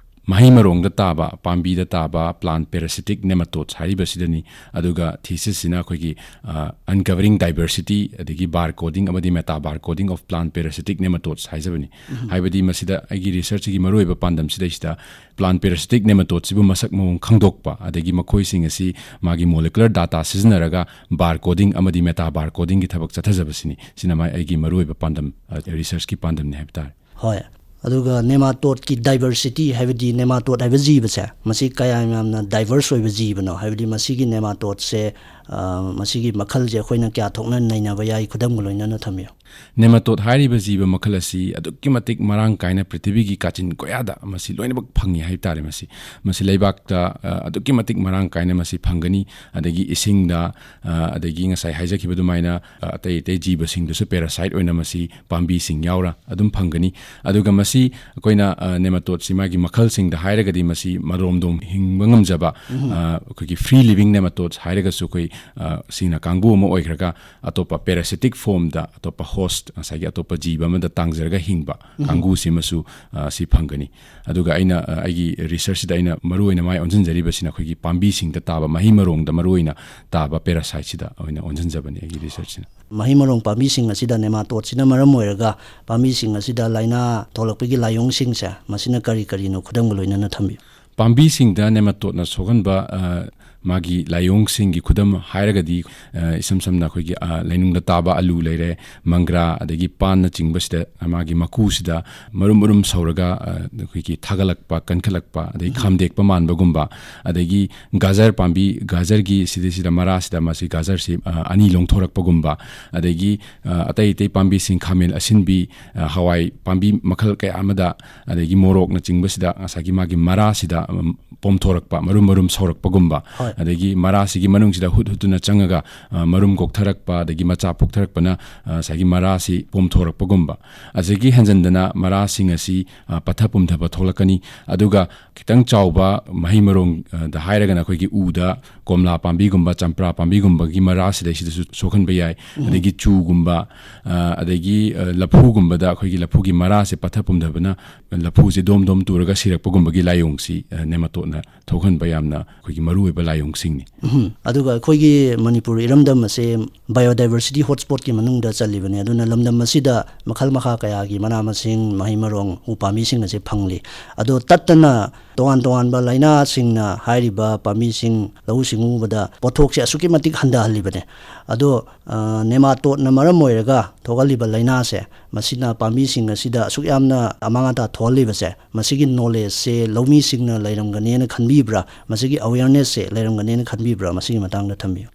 ꯃꯍꯩ ꯃꯔꯣꯡꯗ ꯇꯥꯕ, ꯄꯥꯝꯕꯤꯗ ꯇꯥꯕ plant parasitic nematodes ꯍꯥꯏꯔꯤꯕꯁꯤꯗꯅꯤ꯫ ꯑꯗꯨꯒ thesis ꯁꯤꯅ ꯑꯩꯈꯣꯏꯒꯤ, ꯑ, uncovering diversity, ꯑꯗꯒꯤ bar coding ꯑꯃꯗꯤ meta bar coding of plant parasitic nematodes ꯍꯥꯏꯖꯕꯅꯤ꯫ ꯍꯥꯏꯕꯗꯤ ꯃꯁꯤꯗ ꯑꯩꯒꯤ research ꯁꯤꯒꯤ ꯃꯔꯨꯑꯣꯏꯕ ꯄꯥꯟꯗꯝ ꯁꯤꯗꯩꯁꯤꯗ plant parasitic nematode ꯁꯤꯕꯨ ꯃꯁꯛ ꯃꯑꯣꯡ ꯈꯪꯗꯣꯛꯄ, ꯑꯗꯒꯤ ꯃꯈꯣꯏꯁꯤꯡ ꯑꯁꯤ ꯃꯥꯒꯤ molecular data ꯁꯤꯖꯤꯟꯅꯔꯒ bar coding ꯑꯃꯗꯤ meta bar coding ꯒꯤ ꯊꯕꯛ ꯆꯠꯊꯖꯕꯁꯤꯅꯤ꯫ ꯁꯤꯅ ꯃꯥ-, ꯑꯩꯒꯤ ꯃꯔꯨꯑꯣꯏꯕ ꯄꯥꯟꯗꯝ, ꯑ, research ꯀꯤ ꯄꯥꯟꯗꯝꯅꯤ ꯍꯥꯏꯕ ꯇꯥꯔꯦ꯫ ꯍꯣꯏ꯫ ꯑꯗꯨꯒ nematode ꯀꯤ diversity, ꯍꯥꯏꯕꯗꯤ nematode ꯍꯥꯏꯕ ꯖꯤꯕꯁꯦ, ꯃꯁꯤ ꯀꯌꯥꯝ ꯌꯥꯝꯅ diverse ꯑꯣꯏꯕ ꯖꯤꯕꯅꯣ? ꯍꯥꯏꯕꯗꯤ ꯃꯁꯤꯒꯤ nematode ꯁꯦ, ꯑ, ꯃꯁꯤꯒꯤ ꯃꯈꯜꯁꯦ ꯑꯩꯈꯣꯏꯅ ꯀꯌꯥ ꯊꯣꯛꯅ ꯅꯩꯅꯕ ꯌꯥꯏ? ꯈꯨꯗꯝꯒ ꯂꯣꯏꯅꯅ ꯊꯝꯕꯤꯌꯨ꯫ Nematode ꯍꯥꯏꯔꯤꯕ ꯖꯤꯕ ꯃꯈꯜ ꯑꯁꯤ ꯑꯗꯨꯛꯀꯤ ꯃꯇꯤꯛ ꯃꯔꯥꯡ ꯀꯥꯏꯅ ꯄ꯭ꯔꯤꯊꯤꯕꯤꯒꯤ ꯀꯥꯆꯤꯟ ꯀꯣꯌꯥꯗ ꯃꯁꯤ ꯂꯣꯏꯅꯃꯛ ꯐꯪꯉꯤ ꯍꯥꯏꯕ ꯇꯥꯔꯦ꯫ ꯃꯁꯤ, ꯃꯁꯤ ꯂꯩꯕꯥꯛꯇ, ꯑ, ꯑꯗꯨꯛꯀꯤ ꯃꯇꯤꯛ ꯃꯔꯥꯡ ꯀꯥꯏꯅ ꯃꯁꯤ ꯐꯪꯒꯅꯤ꯫ ꯑꯗꯒꯤ ꯏꯁꯤꯡꯗ, ꯑ, ꯑꯗꯒꯤ ꯉꯁꯥꯏ ꯍꯥꯏꯖꯈꯤꯕ ꯑꯗꯨꯃꯥꯏꯅ, ꯑ, ꯑꯇꯩ ꯑꯇꯩ ꯖꯤꯕꯁꯤꯡꯗꯁꯨ parasite ꯑꯣꯏꯅ ꯃꯁꯤ ꯄꯥꯝꯕꯤꯁꯤꯡ ꯌꯥꯎꯔ ꯑꯗꯨꯝ ꯐꯪꯒꯅꯤ꯫ ꯑꯗꯨꯒ ꯃꯁꯤ ꯑꯩꯈꯣꯏꯅ, ꯑ, nematode ꯁꯤ ꯃꯥꯒꯤ ꯃꯈꯜꯁꯤꯡꯗ ꯍꯥꯏꯔꯒꯗꯤ ꯃꯁꯤ ꯃꯔꯣꯝꯗꯣꯝ ꯍꯤꯡꯕ ꯉꯝꯖꯕ, ꯑ, ꯑꯩꯈꯣꯏꯒꯤ free living nematodes ꯍꯥꯏꯔꯒꯁꯨ ꯑꯩꯈꯣꯏ, ꯑ, ꯁꯤꯅ ꯀꯥꯡꯕꯨ ꯑꯃ ꯑꯣꯏꯈ꯭ꯔꯒ, ꯑꯇꯣꯞꯄ parasitic form ꯗ, ꯑꯇꯣꯞꯄ host, ꯉꯁꯥꯏꯒꯤ ꯑꯇꯣꯞꯄ ꯖꯤꯕ ꯑꯃꯗ ꯇꯥꯡꯖꯔꯒ ꯍꯤꯡꯕ ꯀꯥꯡꯕꯨꯁꯤꯃꯁꯨ, ꯑ, ꯁꯤ ꯐꯪꯒꯅꯤ꯫ ꯑꯗꯨꯒ ꯑꯩꯅ, ꯑ, ꯑꯩꯒꯤ research ꯁꯤꯗ ꯑꯩꯅ ꯃꯔꯨꯑꯣꯏꯅ ꯃꯥꯏ ꯑꯣꯟꯁꯤꯟꯖꯔꯤꯕꯁꯤꯅ ꯑꯩꯈꯣꯏꯒꯤ ꯄꯥꯝꯕꯤꯁꯤꯡꯗ ꯇꯥꯕ, ꯃꯍꯩ ꯃꯔꯣꯡꯗ ꯃꯔꯨꯑꯣꯏꯅ ꯇꯥꯕ parasite ꯁꯤꯗ ꯑꯣꯏꯅ ꯑꯣꯟꯁꯤꯟꯖꯕꯅꯤ ꯑꯩꯒꯤ research ꯁꯤꯅ꯫ ꯃꯍꯩ ꯃꯔꯣꯡ ꯄꯥꯝꯕꯤꯁꯤꯡ ꯑꯁꯤꯗ nematode ꯁꯤꯅ ꯃꯔꯝ ꯑꯣꯏꯔꯒ ꯄꯥꯝꯕꯤꯁꯤꯡ ꯑꯁꯤꯗ ꯂꯥꯏꯅꯥ ꯊꯣꯛꯂꯛꯄꯒꯤ ꯂꯥꯏꯑꯣꯡꯁꯤꯡꯁꯦ, ꯃꯁꯤꯅ ꯀꯔꯤ ꯀꯔꯤꯅꯣ? ꯈꯨꯗꯝꯒ ꯂꯣꯏꯅꯅ ꯊꯝꯕꯤꯌꯨ꯫ ꯄꯥꯝꯕꯤꯁꯤꯡꯗ nematode ꯅ ꯁꯣꯛꯍꯟꯕ, ꯑ, ꯃꯥꯒꯤ ꯂꯥꯏꯑꯣꯡꯁꯤꯡꯒꯤ ꯈꯨꯗꯝ ꯍꯥꯏꯔꯒꯗꯤ, ꯑ, ꯏꯁꯝ ꯁꯝꯅ ꯑꯩꯈꯣꯏꯒꯤ, ꯑ, ꯂꯩꯅꯨꯡꯗ ꯇꯥꯕ ꯑꯂꯨ ꯂꯩꯔꯦ, ꯃꯪꯒ꯭ꯔꯥ, ꯑꯗꯒꯤ ꯄꯥꯟꯅꯆꯤꯡꯕꯁꯤꯗ ꯃꯥꯒꯤ ꯃꯀꯨꯁꯤꯗ ꯃꯔꯨꯝ ꯃꯔꯨꯝ ꯁꯧꯔꯒ, ꯑ, ꯑꯩꯈꯣꯏꯒꯤ ꯊꯥꯒꯠꯂꯛꯄ, ꯀꯟꯈꯠꯂꯛꯄ, ꯑꯗꯒꯤ ꯈꯥꯝꯗꯦꯛꯄ ꯃꯥꯟꯕꯒꯨꯝꯕ, ꯑꯗꯒꯤ ꯒꯥꯖꯔ ꯄꯥꯝꯕꯤ, ꯒꯥꯖꯔꯒꯤ ꯁꯤꯗꯩꯁꯤꯗ ꯃꯔꯥꯁꯤꯗ ꯃꯁꯤ ꯒꯥꯖꯔꯁꯤ, ꯑ, ꯑꯅꯤ ꯂꯣꯡꯊꯣꯔꯛꯄꯒꯨꯝꯕ, ꯑꯗꯒꯤ, ꯑ, ꯑꯇꯩ ꯑꯇꯩ ꯄꯥꯝꯕꯤꯁꯤꯡ, ꯈꯥꯃꯦꯟ ꯑꯁꯤꯟꯕꯤ, ꯑ, ꯍꯋꯥꯏ ꯄꯥꯝꯕꯤ ꯃꯈꯜ ꯀꯌꯥ ꯑꯃꯗ, ꯑꯗꯒꯤ ꯃꯣꯔꯣꯛꯅꯆꯤꯡꯕꯁꯤꯗ ꯉꯁꯥꯏꯒꯤ ꯃꯥꯒꯤ ꯃꯔꯥꯁꯤꯗ, ꯎꯝ, ꯄꯣꯝꯊꯣꯔꯛꯄ, ꯃꯔꯨꯝ ꯃꯔꯨꯝ ꯁꯧꯔꯛꯄꯒꯨꯝꯕ, ꯍꯣꯏ꯫ ꯑꯗꯒꯤ ꯃꯔꯥꯁꯤꯒꯤ ꯃꯅꯨꯡꯁꯤꯗ ꯍꯨꯠ ꯍꯨꯠꯇꯨꯅ ꯆꯪꯉꯒ, ꯑ, ꯃꯔꯨꯝ ꯀꯣꯛꯊꯔꯛꯄ, ꯑꯗꯒꯤ ꯃꯆꯥ ꯄꯣꯛꯊꯔꯛꯄꯅ, ꯑ, ꯉꯁꯥꯏꯒꯤ ꯃꯔꯥꯁꯤ ꯄꯣꯝꯊꯣꯔꯛꯄꯒꯨꯝꯕ, ꯑꯁꯤꯒꯤ ꯍꯦꯟꯖꯟꯗꯅ ꯃꯔꯥꯁꯤꯡ ꯑꯁꯤ, ꯑ, ꯄꯠꯊ ꯄꯨꯝꯊꯕ ꯊꯣꯛꯂꯛꯀꯅꯤ꯫ ꯑꯗꯨꯒ ꯈꯤꯇꯪ ꯆꯥꯎꯕ ꯃꯍꯩ ꯃꯔꯣꯡ, ꯑ, ꯗ ꯍꯥꯏꯔꯒꯅ ꯑꯩꯈꯣꯏꯒꯤ ꯎꯗ ꯀꯣꯝꯂꯥ ꯄꯥꯝꯕꯤꯒꯨꯝꯕ, ꯆꯝꯄ꯭ꯔꯥ ꯄꯥꯝꯕꯤꯒꯨꯝꯕꯒꯤ ꯃꯔꯥꯁꯤꯗꯩꯁꯤꯗꯁꯨ ꯁꯣꯛꯍꯟꯕ ꯌꯥꯏ꯫ ꯑꯗꯒꯤ ꯆꯨꯒꯨꯝꯕ, ꯑ, ꯑꯗꯒꯤ, ꯑ, ꯂꯐꯨꯒꯨꯝꯕꯗ ꯑꯩꯈꯣꯏꯒꯤ ꯂꯐꯨꯒꯤ ꯃꯔꯥꯁꯦ ꯄꯠꯊ ꯄꯨꯝꯊꯕꯅ ꯂꯐꯨꯁꯦ ꯗꯣꯝ ꯗꯣꯝ ꯇꯨꯔꯒ ꯁꯤꯔꯛꯄꯒꯨꯝꯕꯒꯤ ꯂꯥꯏꯑꯣꯡꯁꯤ, ꯑ, ꯅꯦꯃꯥꯇꯣꯠꯅ ꯊꯣꯛꯍꯟꯕ ꯌꯥꯝꯅ ꯑꯩꯈꯣꯏꯒꯤ ꯃꯔꯨꯑꯣꯏꯕ ꯂꯥꯏꯑꯣꯡꯁꯤꯡꯅꯤ꯫ ꯎꯝ꯫ ꯑꯗꯨꯒ ꯑꯩꯈꯣꯏꯒꯤ ꯃꯅꯤꯄꯨꯔ ꯏꯔꯝꯗꯝ ꯑꯁꯦ biodiversity hotspotꯀꯤ ꯃꯅꯨꯡꯗ ꯆꯜꯂꯤꯕꯅꯤ꯫ ꯑꯗꯨꯅ ꯂꯝꯗꯝ ꯑꯁꯤꯗ ꯃꯈꯜ ꯃꯈꯥ ꯀꯌꯥꯒꯤ ꯃꯅꯥ ꯃꯁꯤꯡ, ꯃꯍꯩ ꯃꯔꯣꯡ, ꯎ ꯄꯥꯝꯕꯤꯁꯤꯡ ꯑꯁꯦ ꯐꯪꯂꯤ꯫ ꯑꯗꯣ ꯇꯠꯇꯅ ꯇꯣꯉꯥꯟ ꯇꯣꯉꯥꯟꯕ ꯂꯥꯏꯅꯥꯁꯤꯡꯅ ꯍꯥꯏꯔꯤꯕ ꯄꯥꯝꯕꯤꯁꯤꯡ, ꯂꯧꯎ ꯁꯤꯡꯎꯕꯗ ꯄꯣꯠꯊꯣꯛꯁꯦ ꯑꯁꯨꯛꯀꯤ ꯃꯇꯤꯛ ꯍꯟꯊꯍꯜꯂꯤꯕꯅꯦ꯫ ꯑꯗꯣ, ꯑ, ꯅꯦꯃꯥꯇꯣꯠꯅ ꯃꯔꯝ ꯑꯣꯏꯔꯒ ꯊꯣꯛꯍꯜꯂꯤꯕ ꯂꯥꯏꯅꯥꯁꯦ, ꯃꯁꯤꯅ ꯄꯥꯝꯕꯤꯁꯤꯡ ꯑꯁꯤꯗ ꯑꯁꯨꯛ ꯌꯥꯝꯅ ꯑꯃꯥꯡ ꯑꯇꯥ ꯊꯣꯛꯍꯜꯂꯤꯕꯁꯦ, ꯃꯁꯤꯒꯤ knowledgeꯁꯦ ꯂꯧꯃꯤꯁꯤꯡꯅ ꯂꯩꯔꯝꯒꯅꯦꯅ ꯈꯟꯕꯤꯕ꯭ꯔꯥ? ꯃꯁꯤꯒꯤ awarenessꯁꯦ ꯂꯩꯔꯝꯒꯅꯦꯅ ꯈꯟꯕꯤꯕ꯭ꯔꯥ? ꯃꯁꯤꯒꯤ ꯃꯇꯥꯡꯗ ꯊꯝꯕꯤꯌꯨ꯫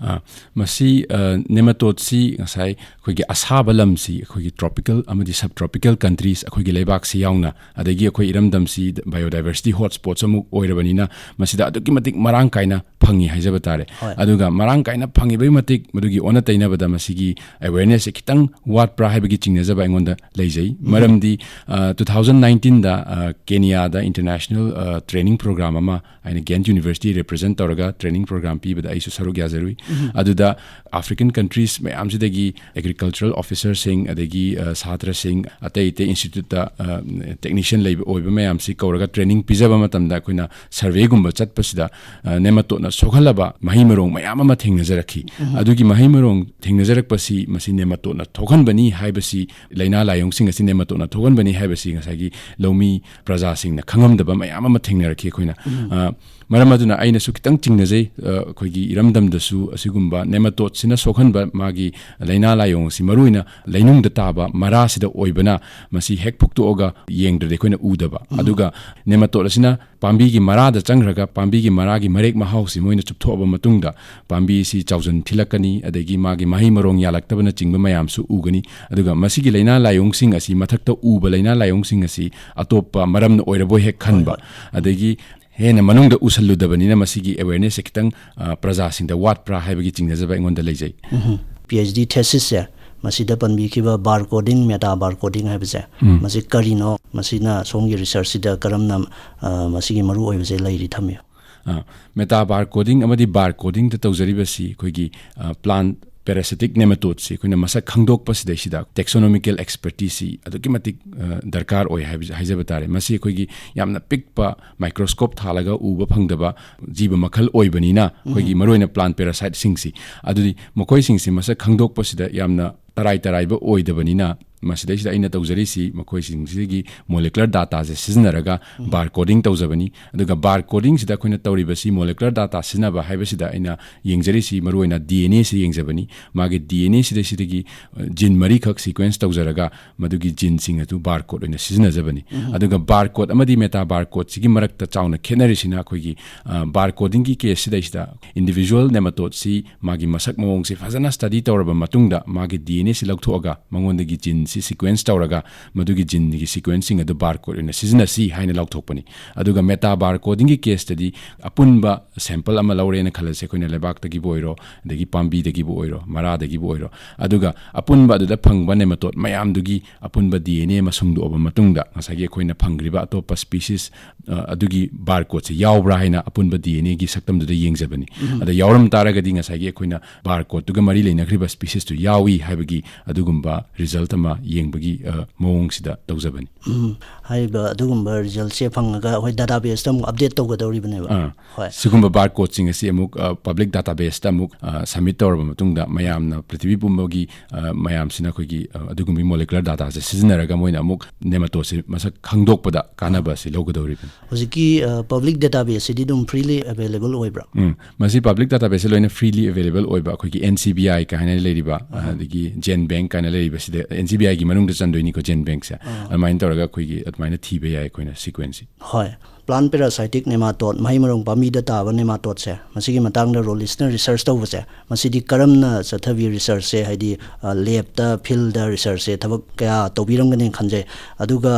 ꯑ, ꯃꯁꯤ, ꯑ, ꯅꯦꯃꯥꯇꯣꯠꯁꯤ ꯉꯁꯥꯏ ꯑꯩꯈꯣꯏꯒꯤ ꯑꯁꯥꯕ ꯂꯝꯁꯤ, ꯑꯩꯈꯣꯏꯒꯤ tropical ꯑꯃꯗꯤ subtropical countries, ꯑꯩꯈꯣꯏꯒꯤ ꯂꯩꯕꯥꯛꯁꯤ ꯌꯥꯎꯅ, ꯑꯗꯒꯤ ꯑꯩꯈꯣꯏ ꯏꯔꯝꯗꯝꯁꯤ biodiversity hotspots ꯑꯃꯨꯛ ꯑꯣꯏꯔꯕꯅꯤꯅ, ꯃꯁꯤꯗ ꯑꯗꯨꯛꯀꯤ ꯃꯇꯤꯛ ꯃꯔꯥꯡ ꯀꯥꯏꯅ ꯐꯪꯉꯤ ꯍꯥꯏꯖꯕ ꯇꯥꯔꯦ꯫ ꯍꯣꯏ꯫ ꯑꯗꯨꯒ ꯃꯔꯥꯡ ꯀꯥꯏꯅ ꯐꯪꯉꯤꯕꯒꯤ ꯃꯇꯤꯛ ꯃꯗꯨꯒꯤ ꯑꯣꯟꯅ ꯇꯩꯅꯕꯗ ꯃꯁꯤꯒꯤ awarenessꯁꯦ ꯈꯤꯇꯪ ꯋꯥꯠꯄ꯭ꯔꯥ ꯍꯥꯏꯕꯒꯤ ꯆꯤꯡꯅꯖꯕ ꯑꯩꯉꯣꯟꯗ ꯂꯩꯖꯩ꯫ ꯃꯔꯝꯗꯤ, ꯑ, two thousand nineteenꯗ, ꯑ, ꯀꯦꯅꯤꯌꯥꯗ international, ꯑ, training program ꯑꯃ ꯑꯩꯅ ghent university represent ꯇꯧꯔꯒ training program ꯄꯤꯕꯗ ꯑꯩꯁꯨ ꯁꯔꯨꯛ ꯌꯥꯖꯔꯨꯏ꯫ ꯑꯗꯨꯗ African countries ꯃꯌꯥꯝꯁꯤꯗꯒꯤ agricultural officerꯁꯤꯡ, ꯑꯗꯒꯤ, ꯑ, ꯁꯥꯇ꯭ꯔꯁꯤꯡ, ꯑꯇꯩ ꯑꯇꯩ instituteꯇ, ꯑ, technician ꯂꯩꯕ, ꯑꯣꯏꯕ ꯃꯌꯥꯝꯁꯤ ꯀꯧꯔꯒ training ꯄꯤꯖꯕ ꯃꯇꯝꯗ ꯑꯩꯈꯣꯏꯅ surveyꯒꯨꯝꯕ ꯆꯠꯄꯁꯤꯗ, ꯑ, ꯅꯦꯃꯥꯇꯣꯠꯅ ꯁꯣꯛꯍꯜꯂꯕ ꯃꯍꯩ ꯃꯔꯣꯡ ꯃꯌꯥꯝ ꯑꯃ ꯊꯦꯡꯅꯖꯔꯛꯈꯤ꯫ ꯑꯗꯨꯒꯤ ꯃꯍꯩ ꯃꯔꯣꯡ ꯊꯦꯡꯅꯖꯔꯛꯄꯁꯤ ꯃꯁꯤ ꯅꯦꯃꯥꯇꯣꯠꯅ ꯊꯣꯛꯍꯟꯕꯅꯤ ꯍꯥꯏꯕꯁꯤ, ꯂꯥꯏꯅꯥ ꯂꯥꯏꯑꯣꯡꯁꯤꯡ ꯑꯁꯤ ꯅꯦꯃꯥꯇꯣꯠꯅ ꯊꯣꯛꯍꯟꯕꯅꯤ ꯍꯥꯏꯕꯁꯤ ꯉꯁꯥꯏꯒꯤ ꯂꯧꯃꯤ ꯄ꯭ꯔꯖꯥꯁꯤꯡꯅ ꯈꯪꯉꯝꯗꯕ ꯃꯌꯥꯝ ꯑꯃ ꯊꯦꯡꯅꯔꯛꯈꯤ ꯑꯩꯈꯣꯏꯅ꯫ ꯑ, ꯃꯔꯝ ꯑꯗꯨꯅ ꯑꯩꯅꯁꯨ ꯈꯤꯇꯪ ꯆꯤꯡꯅꯖꯩ, ꯑ, ꯑꯩꯈꯣꯏꯒꯤ ꯏꯔꯝꯗꯝꯗꯁꯨ ꯑꯁꯤꯒꯨꯝꯕ ꯅꯦꯃꯥꯇꯣꯠꯁꯤꯅ ꯁꯣꯛꯍꯟꯕ ꯃꯥꯒꯤ ꯂꯥꯏꯅꯥ ꯂꯥꯏꯑꯣꯡ ꯑꯁꯤ ꯃꯔꯨꯑꯣꯏꯅ ꯂꯩꯅꯨꯡꯗ ꯇꯥꯕ ꯃꯔꯥꯁꯤꯗ ꯑꯣꯏꯕꯅ ꯃꯁꯤ ꯍꯦꯛ ꯐꯨꯛꯇꯣꯛꯑꯒ ꯌꯦꯡꯗ꯭ꯔꯗꯤ ꯑꯩꯈꯣꯏꯅ ꯎꯗꯕ꯫ ꯑꯗꯨꯒ ꯅꯦꯃꯥꯇꯣꯠ ꯑꯁꯤꯅ ꯄꯥꯝꯕꯤꯒꯤ ꯃꯔꯥꯗ ꯆꯪꯈ꯭ꯔꯒ ꯄꯥꯝꯕꯤꯒꯤ ꯃꯔꯥꯒꯤ ꯃꯔꯦꯛ ꯃꯍꯥꯎꯁꯤ ꯃꯣꯏꯅ ꯆꯨꯞꯊꯣꯛꯑꯕ ꯃꯇꯨꯡꯗ ꯄꯥꯝꯕꯤꯁꯤ ꯆꯥꯎꯖꯟ ꯊꯤꯜꯂꯛꯀꯅꯤ, ꯑꯗꯒꯤ ꯃꯥꯒꯤ ꯃꯍꯩ ꯃꯔꯣꯡ ꯌꯥꯜꯂꯛꯇꯕꯅꯆꯤꯡꯕ ꯃꯌꯥꯝꯁꯨ ꯎꯒꯅꯤ꯫ ꯑꯗꯨꯒ ꯃꯁꯤꯒꯤ ꯂꯥꯏꯅꯥ ꯂꯥꯏꯑꯣꯡꯁꯤꯡ ꯑꯁꯤ, ꯃꯊꯛꯇ ꯎꯕ ꯂꯥꯏꯅꯥ ꯂꯥꯏꯑꯣꯡꯁꯤꯡ ꯑꯁꯤ ꯑꯇꯣꯞꯄ ꯃꯔꯝꯅ ꯑꯣꯏꯔꯕꯣꯏ ꯍꯦꯛ ꯈꯟꯕ, ꯑꯗꯒꯤ ꯍꯦꯟꯅ ꯃꯅꯨꯡꯗ ꯎꯁꯜꯂꯨꯗꯕꯅꯤꯅ ꯃꯁꯤꯒꯤ awareness ꯁꯦ ꯈꯤꯇꯪ, ꯑ, ꯄ꯭ꯔꯖꯥꯁꯤꯡꯗ ꯋꯥꯠꯄ꯭ꯔꯥ ꯍꯥꯏꯕꯒꯤ ꯆꯤꯡꯅꯖꯕ ꯑꯩꯉꯣꯟꯗ ꯂꯩꯖꯩ꯫ ꯎꯝ꯫ PhD thesis ꯁꯦ ꯃꯁꯤꯗ ꯄꯟꯕꯤꯈꯤꯕ bar coding, meta bar coding ꯍꯥꯏꯕꯁꯦ, ꯎꯝ꯫ ꯃꯁꯤ ꯀꯔꯤꯅꯣ? ꯃꯁꯤꯅ ꯁꯣꯝꯒꯤ research ꯁꯤꯗ ꯀꯔꯝꯅ, ꯑ, ꯃꯁꯤꯒꯤ ꯃꯔꯨꯑꯣꯏꯕꯁꯦ ꯂꯩꯔꯤ ꯊꯝꯕꯤꯌꯨ꯫ ꯑ, meta bar coding ꯑꯃꯗꯤ bar coding ꯗ ꯇꯧꯖꯔꯤꯕꯁꯤ ꯑꯩꯈꯣꯏꯒꯤ, ꯑ, plant parasitic nematode ꯁꯤ ꯑꯩꯈꯣꯏꯅ ꯃꯁꯛ ꯈꯪꯗꯣꯛꯄ ꯁꯤꯗꯩꯁꯤꯗ taxonomical expertise ꯁꯤ ꯑꯗꯨꯛꯀꯤ ꯃꯇꯤꯛ, ꯑ, ꯗꯔꯀꯥꯔ ꯑꯣꯏ ꯍꯥꯏꯕꯁꯤ ꯍꯥꯏꯖꯕ ꯇꯥꯔꯦ꯫ ꯃꯁꯤ ꯑꯩꯈꯣꯏꯒꯤ ꯌꯥꯝꯅ ꯄꯤꯛꯄ microscope ꯊꯥꯜꯂꯒ ꯎꯕ ꯐꯪꯗꯕ ꯖꯤꯕ ꯃꯈꯜ ꯑꯣꯏꯕꯅꯤꯅ ꯑꯩꯈꯣꯏꯒꯤ ꯃꯔꯨꯑꯣꯏꯅ plant parasite ꯁꯤꯡꯁꯤ, ꯑꯗꯨꯗꯤ ꯃꯈꯣꯏꯁꯤꯡꯁꯤ ꯃꯁꯛ ꯈꯪꯗꯣꯛꯄꯁꯤꯗ ꯌꯥꯝꯅ ꯇꯔꯥꯏ ꯇꯔꯥꯏꯕ ꯑꯣꯏꯗꯕꯅꯤꯅ ꯃꯁꯤꯗꯩꯁꯤꯗ ꯑꯩꯅ ꯇꯧꯖꯔꯤꯁꯤ ꯃꯈꯣꯏꯁꯤꯡꯁꯤꯒꯤ molecular data ꯁꯦ ꯁꯤꯖꯤꯟꯅꯔꯒ bar coding ꯇꯧꯖꯕꯅꯤ꯫ ꯑꯗꯨꯒ bar coding ꯁꯤꯗ ꯑꯩꯈꯣꯏꯅ ꯇꯧꯔꯤꯕꯁꯤ molecular data ꯁꯤꯖꯤꯟꯅꯕ ꯍꯥꯏꯕꯁꯤꯗ ꯑꯩꯅ ꯌꯦꯡꯖꯔꯤꯁꯤ ꯃꯔꯨꯑꯣꯏꯅ D N A ꯁꯤ ꯌꯦꯡꯖꯕꯅꯤ꯫ ꯃꯥꯒꯤ D N A ꯁꯤꯗꯩꯁꯤꯗꯒꯤ, ꯑ, gene ꯃꯔꯤꯈꯛ sequence ꯇꯧꯖꯔꯒ ꯃꯗꯨꯒꯤ gene ꯁꯤꯡ ꯑꯗꯨ bar code ꯑꯣꯏꯅ ꯁꯤꯖꯤꯟꯅꯖꯕꯅꯤ꯫ ꯑꯗꯨꯒ bar code ꯑꯃꯗꯤ meta bar code ꯁꯤꯒꯤ ꯃꯔꯛꯇ ꯆꯥꯎꯅ ꯈꯦꯠꯅꯔꯤꯁꯤꯅ ꯑꯩꯈꯣꯏꯒꯤ, ꯑ, bar coding ꯒꯤ case ꯁꯤꯗꯩꯁꯤꯗ individual nematode ꯁꯤ ꯃꯥꯒꯤ ꯃꯁꯛ ꯃꯑꯣꯡꯁꯤ ꯐꯖꯅ study ꯇꯧꯔꯕ ꯃꯇꯨꯡꯗ ꯃꯥꯒꯤ D N A ꯁꯤ ꯂꯧꯊꯣꯛꯑꯒ ꯃꯉꯣꯟꯗꯒꯤ gene ꯁꯤ sequence ꯇꯧꯔꯒ ꯃꯗꯨꯒꯤ gene ꯒꯤ sequence ꯁꯤꯡ ꯑꯗꯨ bar code ꯑꯣꯏꯅ ꯁꯤꯖꯤꯟꯅꯁꯤ ꯍꯥꯏꯅ ꯂꯧꯊꯣꯛꯄꯅꯤ꯫ ꯑꯗꯨꯒ meta bar coding ꯒꯤ case ꯇꯗꯤ ꯑꯄꯨꯟꯕ sample ꯑꯃ ꯂꯧꯔꯦꯅ ꯈꯜꯂꯁꯦ, ꯑꯩꯈꯣꯏꯅ ꯂꯩꯕꯥꯛꯇꯒꯤꯕꯨ ꯑꯣꯏꯔꯣ, ꯑꯗꯒꯤ ꯄꯥꯝꯕꯤꯗꯒꯤꯕꯨ ꯑꯣꯏꯔꯣ, ꯃꯔꯥꯗꯒꯤꯕꯨ ꯑꯣꯏꯔꯣ, ꯑꯗꯨꯒ ꯑꯄꯨꯟꯕ ꯑꯗꯨꯗ ꯐꯪꯕ nematode ꯃꯌꯥꯝꯗꯨꯒꯤ ꯑꯄꯨꯟꯕ D N A ꯑꯃ ꯁꯨꯡꯗꯣꯛꯑꯕ ꯃꯇꯨꯡꯗ ꯉꯁꯥꯏꯒꯤ ꯑꯩꯈꯣꯏꯅ ꯐꯪꯈ꯭ꯔꯤꯕ ꯑꯇꯣꯞꯄ species, ꯑ, ꯑꯗꯨꯒꯤ bar code ꯁꯦ ꯌꯥꯎꯕ꯭ꯔꯥ ꯍꯥꯏꯅ ꯑꯄꯨꯟꯕ D N A ꯒꯤ ꯁꯛꯇꯝꯗꯨꯗ ꯌꯦꯡꯖꯕꯅꯤ꯫ ꯑꯗ ꯌꯥꯎꯔꯝ ꯇꯥꯔꯒꯗꯤ ꯉꯁꯥꯏꯒꯤ ꯑꯩꯈꯣꯏꯅ bar code ꯇꯨꯒ ꯃꯔꯤ ꯂꯩꯅꯈ꯭ꯔꯤꯕ species ꯇꯨ ꯌꯥꯎꯏ ꯍꯥꯏꯕꯒꯤ ꯑꯗꯨꯒꯨꯝꯕ result ꯑꯃ ꯌꯦꯡꯕꯒꯤ, ꯑ, ꯃꯑꯣꯡꯁꯤꯗ ꯇꯧꯖꯕꯅꯤ꯫ ꯎꯝ, ꯍꯥꯏꯔꯤꯕ ꯑꯗꯨꯒꯨꯝꯕ result ꯁꯦ ꯐꯪꯉꯒ ꯑꯩꯈꯣꯏ database ꯇ ꯑꯃꯨꯛ update ꯇꯧꯒꯗꯧꯔꯤꯕꯅꯦꯕ꯫ ꯑꯥ, ꯍꯣꯏ꯫ ꯁꯤꯒꯨꯝꯕ bar code ꯁꯤꯡ ꯑꯁꯤ ꯑꯃꯨꯛ, ꯑ, public database ꯇ ꯑꯃꯨꯛ, ꯑ, submit ꯇꯧꯔꯕ ꯃꯇꯨꯡꯗ ꯃꯌꯥꯝꯅ, ꯄ꯭ꯔꯤꯊꯤꯕꯤ ꯄꯨꯝꯕꯒꯤ, ꯑ, ꯃꯌꯥꯝꯁꯤꯅ ꯑꯩꯈꯣꯏꯒꯤ, ꯑ, ꯑꯗꯨꯒꯨꯝꯕꯒꯤ molecular data ꯁꯦ ꯁꯤꯖꯤꯟꯅꯔꯒ ꯃꯣꯏꯅ ꯑꯃꯨꯛ nematode ꯁꯦ ꯃꯁꯛ ꯈꯪꯗꯣꯛꯄꯗ ꯀꯥꯟꯅꯕ ꯑꯁꯤ ꯂꯧꯒꯗꯧꯔꯤꯕꯅꯤ꯫ ꯍꯧꯖꯤꯛꯀꯤ, ꯑ, public database ꯁꯤꯗꯤ ꯑꯗꯨꯝ freely available ꯑꯣꯏꯕ꯭ꯔꯥ? ꯎꯝ, ꯃꯁꯤ public database ꯁꯦ ꯂꯣꯏꯅ freely available ꯑꯣꯏꯕ ꯑꯩꯈꯣꯏꯒꯤ N C B I ꯀꯥꯏꯅ ꯂꯩꯔꯤꯕ, ꯑꯗꯒꯤ GenBank ꯀꯥꯏꯅ ꯂꯩꯔꯤꯕꯁꯤꯗ, N C B I ꯑꯩꯒꯤ ꯃꯅꯨꯡꯗ ꯆꯟꯗꯣꯏꯅꯤꯀꯣ, ꯖꯦꯟ ꯕꯦꯡꯁꯦ꯫ ꯑꯗꯨꯃꯥꯏꯅ ꯇꯧꯔꯒ ꯑꯩꯈꯣꯏꯒꯤ ꯑꯗꯨꯃꯥꯏꯅ ꯊꯤꯕ ꯌꯥꯏ ꯑꯩꯈꯣꯏꯅ ꯁꯤꯀ꯭ꯋꯦꯟꯁꯁꯤ꯫ ꯍꯣꯏ, plant parasitic nematode, ꯃꯍꯩ ꯃꯔꯣꯡ ꯄꯥꯝꯕꯤꯗ ꯇꯥꯕ nematodeꯁꯦ, ꯃꯁꯤꯒꯤ ꯃꯇꯥꯡꯗ ꯔꯣꯂꯤꯁꯅ research ꯇꯧꯕꯁꯦ, ꯃꯁꯤꯗꯤ ꯀꯔꯝꯅ ꯆꯠꯊꯕꯤ researchꯁꯦ? ꯍꯥꯏꯗꯤ, ꯂꯦꯞꯇ, fieldꯇ researchꯁꯦ ꯊꯕꯛ ꯀꯌꯥ ꯇꯧꯕꯤꯔꯝꯒꯅꯤ ꯈꯟꯖꯩ꯫ ꯑꯗꯨꯒ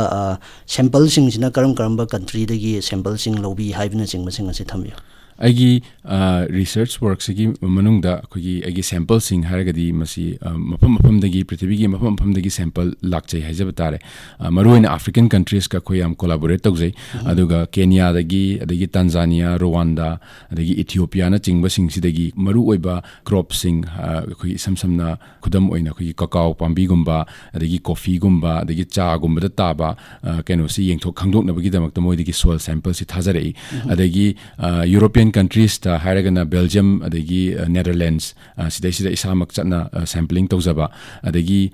sampleꯁꯤꯡꯁꯤꯅ ꯀꯔꯝ ꯀꯔꯝꯕ countryꯗꯒꯤ sampleꯁꯤꯡ ꯂꯧꯕꯤ ꯍꯥꯏꯕꯅꯆꯤꯡꯕꯁꯤꯡ ꯑꯁꯤ ꯊꯝꯕꯤꯌꯨ꯫ ꯑꯩꯒꯤ research workꯁꯤꯒꯤ ꯃꯅꯨꯡꯗ ꯑꯩꯈꯣꯏꯒꯤ ꯑꯩꯒꯤ sampleꯁꯤꯡ ꯍꯥꯏꯔꯒꯗꯤ ꯃꯁꯤ ꯃꯐꯝ ꯃꯐꯝꯗꯒꯤ, ꯄ꯭ꯔꯤꯊꯤꯕꯤꯒꯤ ꯃꯐꯝ ꯃꯐꯝꯗꯒꯤ sample ꯂꯥꯛꯆꯩ ꯍꯥꯏꯖꯕ ꯇꯥꯔꯦ꯫ ꯃꯔꯨꯑꯣꯏꯅ African countriesꯀ ꯑꯩꯈꯣꯏ ꯌꯥꯝ collaborate ꯇꯧꯖꯩ꯫ ꯑꯗꯨꯒ ꯀꯦꯅꯤꯌꯥꯗꯒꯤ, ꯑꯗꯒꯤ ꯇꯥꯟꯖꯥꯅꯤꯌꯥ, ꯔꯨꯋꯥꯟꯗꯥ, ꯑꯗꯒꯤ ꯏꯊꯤꯑꯣꯄꯤꯌꯥꯅꯆꯤꯡꯕꯁꯤꯡꯁꯤꯗꯒꯤ ꯃꯔꯨꯑꯣꯏꯕ crops ꯁꯤꯡ, ꯑꯩꯈꯣꯏꯒꯤ ꯏꯁꯝ ꯁꯝꯅ, ꯈꯨꯗꯝ ꯑꯣꯏꯅ, ꯑꯩꯈꯣꯏꯒꯤ cacao ꯄꯥꯝꯕꯤꯒꯨꯝꯕ, ꯑꯗꯒꯤ coffeeꯒꯨꯝꯕ, ꯑꯗꯒꯤ ꯆꯥꯒꯨꯝꯕꯗ ꯇꯥꯕ ꯀꯩꯅꯣꯁꯤ ꯌꯦꯡꯊꯣꯛ ꯈꯪꯗꯣꯛꯅꯕꯒꯤꯗꯃꯛꯇ ꯃꯣꯏꯗꯒꯤ soil sampleꯁꯤ ꯊꯥꯖꯔꯛꯏ꯫ ꯑꯗꯒꯤ European countriesꯇ ꯍꯥꯏꯔꯒꯅ Belgium, ꯑꯗꯒꯤ Netherlands, ꯁꯤꯗꯩꯁꯤꯗ ꯏꯁꯥꯃꯛ ꯆꯠꯅ sampling ꯇꯧꯖꯕ, ꯑꯗꯒꯤ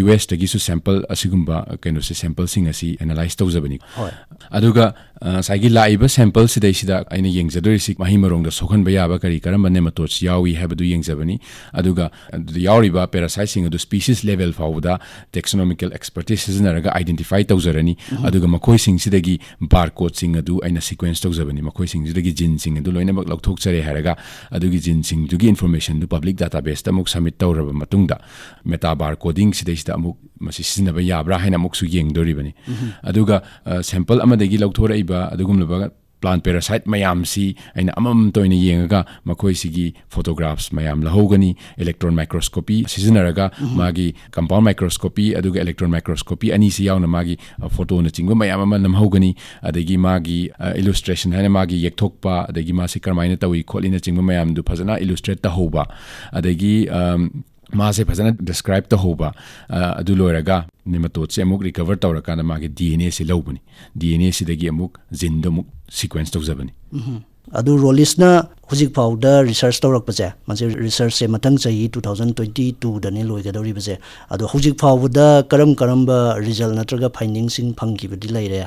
USꯇꯒꯤꯁꯨ sample ꯑꯁꯤꯒꯨꯝꯕ ꯀꯩꯅꯣꯁꯦ, sampleꯁꯤꯡ ꯑꯁꯤ analyse ꯇꯧꯖꯕꯅꯤ꯫ ꯍꯣꯏ꯫ ꯑꯗꯨꯒ ꯉꯁꯥꯏꯒꯤ ꯂꯥꯛꯏꯕ sample ꯁꯤꯗꯩꯁꯤꯗ ꯑꯩꯅ ꯌꯦꯡꯖꯗꯣꯔꯤꯁꯤ ꯃꯍꯩ ꯃꯔꯣꯡꯗ ꯁꯣꯛꯍꯟꯕ ꯌꯥꯕ ꯀꯔꯤ ꯀꯔꯝꯕ nematodes ꯌꯥꯎꯏ ꯍꯥꯏꯕꯗꯨ ꯌꯦꯡꯖꯕꯅꯤ꯫ ꯑꯗꯨꯒ ꯑꯗꯨꯗ ꯌꯥꯎꯔꯤꯕ parasiteꯁꯤꯡ ꯑꯗꯨ species level ꯐꯥꯎꯕꯗ taxonomical expertise ꯁꯤꯖꯤꯟꯅꯔꯒ identify ꯇꯧꯖꯔꯅꯤ꯫ ꯑꯗꯨꯒ ꯃꯈꯣꯏꯁꯤꯡꯁꯤꯗꯒꯤ barcodeꯁꯤꯡ ꯑꯗꯨ ꯑꯩꯅ sequence ꯇꯧꯖꯕꯅꯤ꯫ ꯃꯈꯣꯏꯁꯤꯡꯁꯤꯗꯒꯤ geneꯁꯤꯡ ꯑꯗꯨ ꯂꯣꯏꯅꯃꯛ ꯂꯧꯊꯣꯛꯆꯔꯦ ꯍꯥꯏꯔꯒ, ꯑꯗꯨꯒꯤ geneꯁꯤꯡꯗꯨꯒꯤ informationꯗꯨ public databaseꯇ ꯑꯃꯨꯛ submit ꯇꯧꯔꯕ ꯃꯇꯨꯡꯗ, meta barcoding ꯁꯤꯗꯩꯁꯤꯗ ꯑꯃꯨꯛ ꯃꯁꯤ ꯁꯤꯖꯤꯟꯅꯕ ꯌꯥꯕ꯭ꯔꯥ ꯍꯥꯏꯅ ꯑꯃꯨꯛꯁꯨ ꯌꯦꯡꯗꯣꯔꯤꯕꯅꯤ꯫ ꯑꯗꯨꯒ sample ꯑꯃꯗꯒꯤ ꯂꯧꯊꯣꯔꯛꯏꯕ ꯑꯗꯨꯒꯨꯝꯂꯕ plant parasite ꯃꯌꯥꯝꯁꯤ ꯑꯩꯅ ꯑꯃꯃꯝꯇ ꯑꯣꯏꯅ ꯌꯦꯡꯉꯒ, ꯃꯈꯣꯏꯁꯤꯒꯤ photographs ꯃꯌꯥꯝ ꯂꯧꯍꯧꯒꯅꯤ꯫ Electron microscopy ꯁꯤꯖꯤꯟꯅꯔꯒ, ꯃꯥꯒꯤ compound microscopy ꯑꯗꯨꯒ electron microscopy ꯑꯅꯤꯁꯤ ꯌꯥꯎꯅ ꯃꯥꯒꯤ photoꯅꯆꯤꯡꯕ ꯃꯌꯥꯝ ꯑꯃ ꯅꯝꯍꯧꯒꯅꯤ꯫ ꯑꯗꯒꯤ ꯃꯥꯒꯤ illustration ꯍꯥꯏꯅ ꯃꯥꯒꯤ ꯌꯦꯛꯊꯣꯛꯄ, ꯑꯗꯒꯤ ꯃꯥꯁꯤ ꯀꯔꯝꯍꯥꯏꯅ ꯇꯧꯏ ꯈꯣꯠꯂꯤꯅꯆꯤꯡꯕ ꯃꯌꯥꯝꯗꯨ ꯐꯖꯅ illustrate ꯇꯧꯍꯧꯕ, ꯑꯗꯒꯤ ꯃꯥꯁꯦ ꯐꯖꯅ describe ꯇꯧꯍꯧꯕ꯫ ꯑꯗꯨ ꯂꯣꯏꯔꯒ nematodeꯁꯦ ꯑꯃꯨꯛ recover ꯇꯧꯔꯀꯥꯟꯗ ꯃꯥꯒꯤ DNAꯁꯦ ꯂꯧꯕꯅꯤ꯫ DNAꯁꯤꯗꯒꯤ ꯑꯃꯨꯛ geneꯗꯣ ꯑꯃꯨꯛ sequence ꯇꯧꯖꯕꯅꯤ꯫ ꯑꯗꯨ ꯔꯣꯂꯤꯁꯅ ꯍꯧꯖꯤꯛ ꯐꯥꯎꯗ research ꯇꯧꯔꯛꯄꯁꯦ, ꯃꯁꯤ researchꯁꯦ ꯃꯊꯪ ꯆꯍꯤ two thousand twenty twoꯗꯅꯤ ꯂꯣꯏꯒꯗꯧꯔꯤꯕꯁꯦ꯫ ꯑꯗꯣ ꯍꯧꯖꯤꯛ ꯐꯥꯎꯕꯗ ꯀꯔꯝ ꯀꯔꯝꯕ result ꯅꯠꯇ꯭ꯔꯒ findingꯁꯤꯡ ꯐꯪꯈꯤꯕꯗꯤ ꯂꯩꯔꯦ?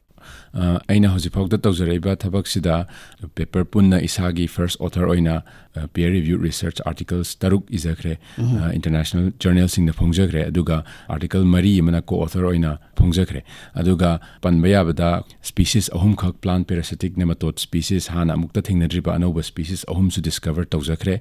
ꯑ, ꯑꯩꯅ ꯍꯧꯖꯤꯛꯐꯥꯎꯗ ꯇꯧꯖꯔꯛꯏꯕ ꯊꯕꯛꯁꯤꯗ ꯄꯦꯄꯔ ꯄꯨꯟꯅ ꯏꯁꯥꯒꯤ ꯐꯥꯔꯁ ꯑꯣꯊꯔ ꯑꯣꯏꯅ, ꯑ, peer review research articles ꯇꯔꯨꯛ ꯏꯖꯈ꯭ꯔꯦ꯫ ꯑ, ꯏꯟꯇꯔꯅꯦꯁꯅꯦꯜ ꯖꯔꯅꯦꯜꯁꯤꯡꯗ ꯐꯣꯡꯖꯈ꯭ꯔꯦ, ꯑꯗꯨꯒ ꯑꯥꯔꯇꯤꯀꯜ ꯃꯔꯤ ꯑꯃꯅ ꯀꯣ ꯑꯣꯊꯔ ꯑꯣꯏꯅ ꯐꯣꯡꯖꯈ꯭ꯔꯦ꯫ ꯑꯗꯨꯒ ꯄꯟꯕ ꯌꯥꯕꯗ ꯁ꯭ꯄꯤꯁꯤꯁ ꯑꯍꯨꯝꯈꯛ, ꯄ꯭ꯂꯥꯟ ꯄꯦꯔꯥꯁꯤꯇꯤꯛ ꯅꯦꯃꯥꯇꯣꯗ ꯁ꯭ꯄꯤꯁꯤꯁ, ꯍꯥꯟꯅ ꯑꯃꯨꯛꯇ ꯊꯦꯡꯅꯗ꯭ꯔꯤꯕ ꯑꯅꯧꯕ ꯁ꯭ꯄꯤꯁꯤꯁ ꯑꯍꯨꯝꯁꯨ ꯗꯤꯁꯀꯚꯔ ꯇꯧꯖꯈ꯭ꯔꯦ꯫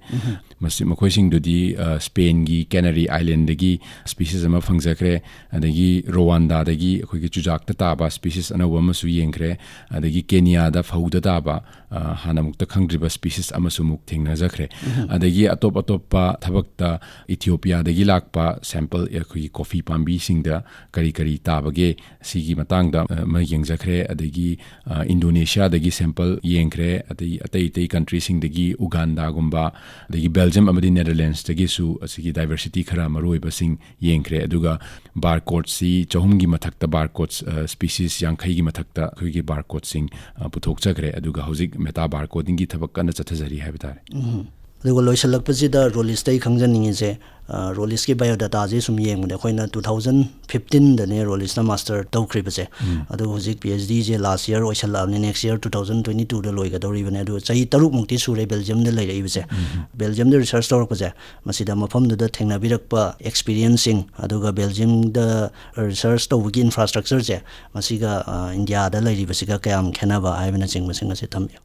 ꯃꯁꯤ, ꯃꯈꯣꯏꯁꯤꯡꯗꯨꯗꯤ, ꯑ, ꯁ꯭ꯄꯦꯟꯒꯤ ꯀꯦꯅꯔꯤ ꯑꯥꯏꯂꯦꯟꯗꯒꯤ ꯁ꯭ꯄꯤꯁꯤꯁ ꯑꯃ ꯐꯪꯖꯈ꯭ꯔꯦ, ꯑꯗꯒꯤ ꯔꯣꯋꯥꯟꯗꯥꯗꯒꯤ ꯑꯩꯈꯣꯏꯒꯤ ꯆꯨꯖꯥꯛꯇ ꯇꯥꯕ ꯁ꯭ꯄꯤꯁꯤꯁ ꯑꯅꯧꯕ ꯑꯃꯁꯨ ꯌꯦꯡꯈ꯭ꯔꯦ, ꯑꯗꯒꯤ ꯀꯦꯅꯤꯌꯥꯗ ꯐꯧꯗ ꯇꯥꯕ, ꯑ, ꯍꯥꯟꯅ ꯑꯃꯨꯛꯇ ꯈꯪꯗ꯭ꯔꯤꯕ ꯁ꯭ꯄꯤꯁꯤꯁ ꯑꯃꯁꯨ ꯑꯃꯨꯛ ꯊꯦꯡꯅꯖꯈ꯭ꯔꯦ꯫ ꯑꯗꯒꯤ ꯑꯇꯣꯞ ꯑꯇꯣꯞꯄ ꯊꯕꯛꯇ ꯏꯊꯤꯑꯣꯄꯤꯌꯥꯗꯒꯤ ꯂꯥꯛꯄ ꯁꯦꯝꯄꯜ, ꯑꯩꯈꯣꯏꯒꯤ ꯀꯣꯐꯤ ꯄꯥꯝꯕꯤꯁꯤꯡꯗ ꯀꯔꯤ ꯀꯔꯤ ꯇꯥꯕꯒꯦ, ꯁꯤꯒꯤ ꯃꯇꯥꯡꯗ, ꯑ, ꯑꯃ ꯌꯦꯡꯖꯈ꯭ꯔꯦ꯫ ꯑꯗꯒꯤ, ꯑ, ꯏꯟꯗꯣꯅꯦꯁꯤꯌꯥꯗꯒꯤ ꯁꯦꯝꯄꯜ ꯌꯦꯡꯈ꯭ꯔꯦ, ꯑꯗꯩ ꯑꯇꯩ ꯑꯇꯩ ꯀꯟꯇ꯭ꯔꯤꯁꯤꯡꯗꯒꯤ, ꯎꯒꯥꯟꯗꯥꯒꯨꯝꯕ, ꯑꯗꯒꯤ ꯕꯦꯜꯖꯤꯌꯝ ꯑꯃꯗꯤ ꯅꯦꯗꯔꯂꯦꯟꯁꯇꯒꯤꯁꯨ ꯑꯁꯤꯒꯤ ꯗꯥꯏꯕꯔꯁꯤꯇꯤ ꯈꯔ ꯃꯔꯨꯑꯣꯏꯕꯁꯤꯡ ꯌꯦꯡꯈ꯭ꯔꯦ꯫ ꯑꯗꯨꯒ ꯕꯥꯔꯀꯣꯗꯁꯤ ꯆꯍꯨꯝꯒꯤ ꯃꯊꯛꯇ ꯕꯥꯔꯀꯣꯗ, ꯑ, ꯁ꯭ꯄꯤꯁꯤꯁ ꯌꯥꯡꯈꯩꯒꯤ ꯃꯊꯛꯇ ꯑꯩꯈꯣꯏꯒꯤ ꯕꯥꯔꯀꯣꯗꯁꯤꯡ, ꯑ, ꯄꯨꯊꯣꯛꯆꯈ꯭ꯔꯦ꯫ ꯑꯗꯨꯒ ꯍꯧꯖꯤꯛ ꯃꯦꯇꯥ ꯕꯥꯔꯀꯣꯗꯤꯡꯒꯤ ꯊꯕꯛ ꯀꯟꯅ ꯆꯠꯊꯖꯔꯤ ꯍꯥꯏꯕ ꯇꯥꯔꯦ꯫ ꯎꯝ꯫ ꯑꯗꯨꯒ ꯂꯣꯏꯁꯤꯜꯂꯛꯄꯁꯤꯗ ꯔꯣꯂꯤꯁꯇ ꯑꯩ ꯈꯪꯖꯅꯤꯡꯉꯤꯁꯦ, ꯑ, ꯔꯣꯂꯤꯁꯀꯤ ꯕꯥꯏꯑꯣꯗꯥꯇꯥꯁꯦ ꯁꯨꯝ ꯌꯦꯡꯕꯗ ꯑꯩꯈꯣꯏꯅ two thousand fifteenꯗꯅꯦ ꯔꯣꯂꯤꯁꯅ ꯃꯥꯁꯇꯔ ꯇꯧꯈ꯭ꯔꯤꯕꯁꯦ꯫ ꯎꯝ꯫ ꯑꯗꯨꯒ ꯍꯧꯖꯤꯛ ꯄꯤ ꯑꯩꯆ ꯗꯤꯁꯦ ꯂꯥꯁ ꯌꯔ ꯑꯣꯏꯁꯜꯂꯛꯑꯕꯅꯤ, next year two thousand twenty twoꯗ ꯂꯣꯏꯒꯗꯧꯔꯤꯕꯅꯦ꯫ ꯑꯗꯨ ꯆꯍꯤ ꯇꯔꯨꯛꯃꯨꯛꯇꯤ ꯁꯨꯔꯦ ꯕꯦꯜꯖꯤꯌꯝꯗ ꯂꯩꯔꯛꯏꯕꯁꯦ꯫ ꯎꯝ꯫ ꯕꯦꯜꯖꯤꯌꯝꯗ ꯔꯤꯁꯔꯁ ꯇꯧꯔꯛꯄꯁꯦ, ꯃꯁꯤꯗ ꯃꯐꯝꯗꯨꯗ ꯊꯦꯡꯅꯕꯤꯔꯛꯄ ꯑꯦꯛꯁꯄꯤꯔꯤꯌꯦꯟꯁꯁꯤꯡ, ꯑꯗꯨꯒ ꯕꯦꯜꯖꯤꯌꯝꯗ ꯔꯤꯁꯔꯁ ꯇꯧꯕꯒꯤ ꯏꯟꯐ꯭ꯔꯥꯁ꯭ꯇ꯭ꯔꯛꯆꯔꯁꯦ, ꯃꯁꯤꯒ, ꯑ, ꯏꯟꯗꯤꯌꯥꯗ ꯂꯩꯔꯤꯕꯁꯤꯒ ꯀꯌꯥꯝ ꯈꯦꯠꯅꯕ ꯍꯥꯏꯕꯅꯆꯤꯡꯕꯁꯤꯡ ꯑꯁꯤ ꯊꯝꯕꯤꯌꯨ꯫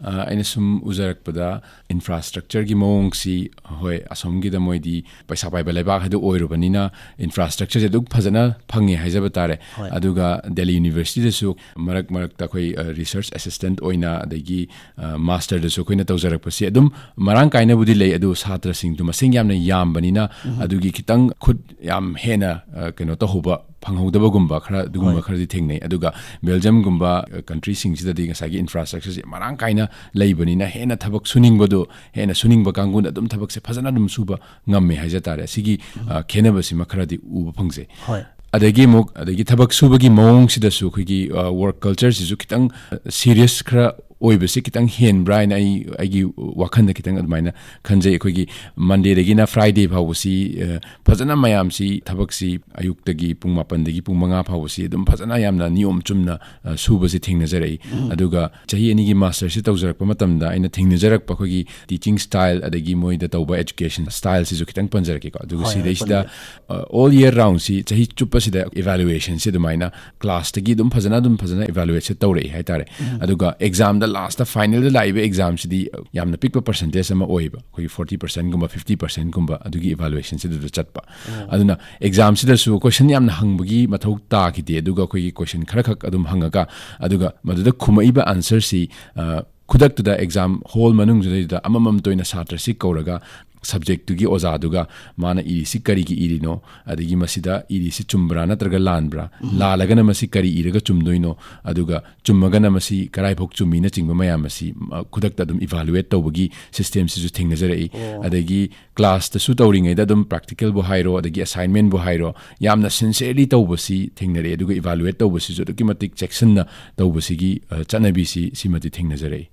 ꯑ, ꯑꯩꯅ ꯁꯨꯝ ꯎꯖꯔꯛꯄꯗ ꯏꯟꯐ꯭ꯔꯥꯁ꯭ꯇ꯭ꯔꯛꯆꯔꯒꯤ ꯃꯑꯣꯡꯁꯤ, ꯍꯣꯏ, ꯑꯁꯣꯝꯒꯤꯗ ꯃꯣꯏꯗꯤ ꯄꯩꯁꯥ ꯄꯥꯏꯕ ꯂꯩꯕꯥꯛ ꯍꯥꯏꯗꯨ ꯑꯣꯏꯔꯨꯕꯅꯤꯅ ꯏꯟꯐ꯭ꯔꯥꯁ꯭ꯇ꯭ꯔꯛꯆꯔꯁꯦ ꯑꯗꯨꯛ ꯐꯖꯅ ꯐꯪꯉꯦ ꯍꯥꯏꯖꯕ ꯇꯥꯔꯦ꯫ ꯍꯣꯏ꯫ ꯑꯗꯨꯒ ꯗꯦꯜꯂꯤ ꯌꯨꯅꯤꯚꯔꯁꯤꯇꯤꯗꯁꯨ ꯃꯔꯛ ꯃꯔꯛꯇ ꯑꯩꯈꯣꯏ, ꯑ, ꯔꯤꯁꯔꯁ ꯑꯦꯁꯤꯁꯇꯦꯟꯠ ꯑꯣꯏꯅ, ꯑꯗꯒꯤ, ꯑ, ꯃꯥꯁꯇꯔꯗꯁꯨ ꯑꯩꯈꯣꯏꯅ ꯇꯧꯖꯔꯛꯄꯁꯤ ꯑꯗꯨꯝ ꯃꯔꯥꯡ ꯀꯥꯏꯅꯕꯨꯗꯤ ꯂꯩ, ꯑꯗꯨ ꯁꯥꯇ꯭ꯔꯁꯤꯡꯗꯨ ꯃꯁꯤꯡ ꯌꯥꯝꯅ ꯌꯥꯝꯕꯅꯤꯅ ꯎꯝ꯫ ꯑꯗꯨꯒꯤ ꯈꯤꯇꯪ ꯈꯨꯠ ꯌꯥꯝ ꯍꯦꯟꯅ, ꯑ, ꯀꯩꯅꯣ ꯇꯧꯍꯧꯕ, ꯐꯪꯍꯧꯗꯕꯒꯨꯝꯕ ꯈꯔ, ꯑꯗꯨꯒꯨꯝꯕ ꯍꯣꯏ꯫ ꯈꯔꯗꯤ ꯊꯦꯡꯅꯩ꯫ ꯑꯗꯨꯒ ꯕꯦꯜꯖꯤꯌꯝꯒꯨꯝꯕ, ꯑ, ꯀꯟꯇ꯭ꯔꯤꯁꯤꯡꯁꯤꯗꯗꯤ ꯉꯁꯥꯏꯒꯤ ꯏꯟꯐ꯭ꯔꯥꯁ꯭ꯇ꯭ꯔꯛꯆꯔꯁꯤ ꯃꯔꯥꯡ ꯀꯥꯏꯅ ꯂꯩꯕꯅꯤꯅ ꯍꯦꯟꯅ ꯊꯕꯛ ꯁꯨꯅꯤꯡꯕꯗꯣ, ꯍꯦꯟꯅ ꯁꯨꯅꯤꯡꯕ ꯀꯥꯡꯕꯨꯅ ꯑꯗꯨꯝ ꯊꯕꯛꯁꯦ ꯐꯖꯅ ꯑꯗꯨꯝ ꯁꯨꯕ ꯉꯝꯃꯦ ꯍꯥꯏꯖ ꯇꯥꯔꯦ꯫ ꯁꯤꯒꯤ, ꯎꯝ꯫ ꯑ, ꯈꯦꯠꯅꯕꯁꯤꯃ ꯈꯔꯗꯤ ꯎꯕ ꯐꯪꯖꯩ꯫ ꯍꯣꯏ꯫ ꯑꯗꯒꯤ ꯑꯃꯨꯛ, ꯑꯗꯒꯤ ꯊꯕꯛ ꯁꯨꯕꯒꯤ ꯃꯑꯣꯡꯁꯤꯗꯁꯨ ꯑꯩꯈꯣꯏꯒꯤ, ꯑ, ꯋꯥꯔꯛ ꯀꯜꯆꯔꯁꯤꯁꯨ ꯈꯤꯇꯪ, ꯑ, ꯁꯤꯔꯤꯌꯁ ꯈꯔ ꯑꯣꯏꯕꯁꯤ ꯈꯤꯇꯪ ꯍꯦꯟꯕ꯭ꯔꯥ ꯍꯥꯏꯅ ꯑꯩ, ꯑꯩꯒꯤ ꯋꯥꯈꯜꯗ ꯈꯤꯇꯪ ꯑꯗꯨꯃꯥꯏꯅ ꯈꯟꯖꯩ꯫ ꯑꯩꯈꯣꯏꯒꯤ Monday ꯗꯒꯤꯅ Friday ꯐꯥꯎꯕꯁꯤ, ꯑ, ꯐꯖꯅ ꯃꯌꯥꯝꯁꯤ ꯊꯕꯛꯁꯤ ꯑꯌꯨꯛꯇꯒꯤ ꯄꯨꯡ ꯃꯥꯄꯟꯗꯒꯤ ꯄꯨꯡ ꯃꯉꯥ ꯐꯥꯎꯕꯁꯤ ꯑꯗꯨꯝ ꯐꯖꯅ ꯌꯥꯝꯅ ꯅꯤꯌꯣꯝ ꯆꯨꯝꯅ, ꯑ, ꯁꯨꯕꯁꯤ ꯊꯦꯡꯅꯖꯔꯛꯏ꯫ ꯑꯗꯨꯒ ꯆꯍꯤ ꯑꯅꯤꯒꯤ master ꯁꯤ ꯇꯧꯖꯔꯛꯄ ꯃꯇꯝꯗ ꯑꯩꯅ ꯊꯦꯡꯅꯖꯔꯛꯄ ꯑꯩꯈꯣꯏꯒꯤ teaching style, ꯑꯗꯒꯤ ꯃꯣꯏꯗ ꯇꯧꯕ education style ꯁꯤꯁꯨ ꯈꯤꯇꯪ ꯄꯟꯖꯔꯛꯀꯦꯀꯣ꯫ ꯑꯗꯨꯒ ꯍꯣꯏ, ꯍꯣꯏ, ꯁꯤꯗꯩꯁꯤꯗ, ꯄꯟꯕꯤꯌꯨ꯫ ꯑ, all year round ꯁꯤ ꯆꯍꯤ ꯆꯨꯞꯄꯁꯤꯗ evaluation ꯁꯤ ꯑꯗꯨꯃꯥꯏꯅ class ꯇꯒꯤ ꯑꯗꯨꯝ ꯐꯖꯅ, ꯑꯗꯨꯝ ꯐꯖꯅ evaluate ꯁꯦ ꯇꯧꯔꯛꯏ ꯍꯥꯏꯇꯥꯔꯦ꯫ ꯑꯗꯨꯒ exam ꯗ last final ꯗ ꯂꯥꯛꯏꯕ exam ꯁꯤꯗꯤ ꯌꯥꯝꯅ ꯄꯤꯛꯄ percentage ꯑꯃ ꯑꯣꯏꯌꯦꯕ, ꯑꯩꯈꯣꯏꯒꯤ forty percent ꯒꯨꯝꯕ, fifty percent ꯒꯨꯝꯕ ꯑꯗꯨꯒꯤ evaluation ꯁꯤꯗꯨꯗ ꯆꯠꯄ꯫ ꯑꯗꯨꯅ exam ꯁꯤꯗꯁꯨ question ꯌꯥꯝꯅ ꯍꯪꯕꯒꯤ ꯃꯊꯧ ꯇꯥꯈꯤꯗꯦ, ꯑꯗꯨꯒ ꯑꯩꯈꯣꯏꯒꯤ question ꯈꯔꯈꯛ ꯑꯗꯨꯝ ꯍꯪꯉꯒ, ꯑꯗꯨꯒ ꯃꯗꯨꯗ ꯈꯨꯝꯃꯛꯏꯕ answer ꯁꯤ, ꯑ, ꯈꯨꯗꯛꯇꯨꯗ exam hall ꯃꯅꯨꯡꯗꯨꯗꯩꯗꯨꯗ ꯑꯃꯃꯝꯇ ꯑꯣꯏꯅ ꯁꯥꯇ꯭ꯔꯁꯤ ꯀꯧꯔꯒ subject ꯇꯨꯒꯤ ꯑꯣꯖꯥꯗꯨꯒ ꯃꯥꯅ ꯏꯔꯤꯁꯤ ꯀꯔꯤꯒꯤ ꯏꯔꯤꯅꯣ, ꯑꯗꯒꯤ ꯃꯁꯤꯗ ꯏꯔꯤꯁꯤ ꯆꯨꯝꯕ꯭ꯔꯥ ꯅꯠꯇ꯭ꯔꯒ ꯂꯥꯟꯕ꯭ꯔꯥ, ꯂꯥꯜꯂꯒꯅ ꯃꯁꯤ ꯀꯔꯤ ꯏꯔꯒ ꯆꯨꯝꯗꯣꯏꯅꯣ, ꯑꯗꯨꯒ ꯆꯨꯝꯃꯒꯅ ꯃꯁꯤ ꯀꯔꯥꯏꯐꯥꯎ ꯆꯨꯝꯃꯤꯅꯆꯤꯡꯕ ꯃꯌꯥꯝ ꯑꯁꯤ, ꯑ, ꯈꯨꯗꯛꯇ ꯑꯗꯨꯝ evaluate ꯇꯧꯕꯒꯤ system ꯁꯤꯁꯨ ꯊꯦꯡꯅꯖꯔꯛꯏ꯫ ꯑꯗꯒꯤ class ꯇꯁꯨ ꯇꯧꯔꯤꯉꯩꯗ ꯑꯗꯨꯝ practical ꯕꯨ ꯍꯥꯏꯔꯣ, ꯑꯗꯒꯤ assignment ꯕꯨ ꯍꯥꯏꯔꯣ, ꯌꯥꯝꯅ sincerely ꯇꯧꯕꯁꯤ ꯊꯦꯡꯅꯔꯛꯑꯦ꯫ ꯑꯗꯨꯒ evaluate ꯇꯧꯕꯁꯤꯁꯨ ꯑꯗꯨꯛꯀꯤ ꯃꯇꯤꯛ ꯆꯦꯛꯁꯤꯟꯅ ꯇꯧꯕꯁꯤꯒꯤ, ꯑ, ꯆꯠꯅꯕꯤꯁꯤ ꯁꯤꯃꯗꯤ ꯊꯦꯡꯅꯖꯔꯛꯏ꯫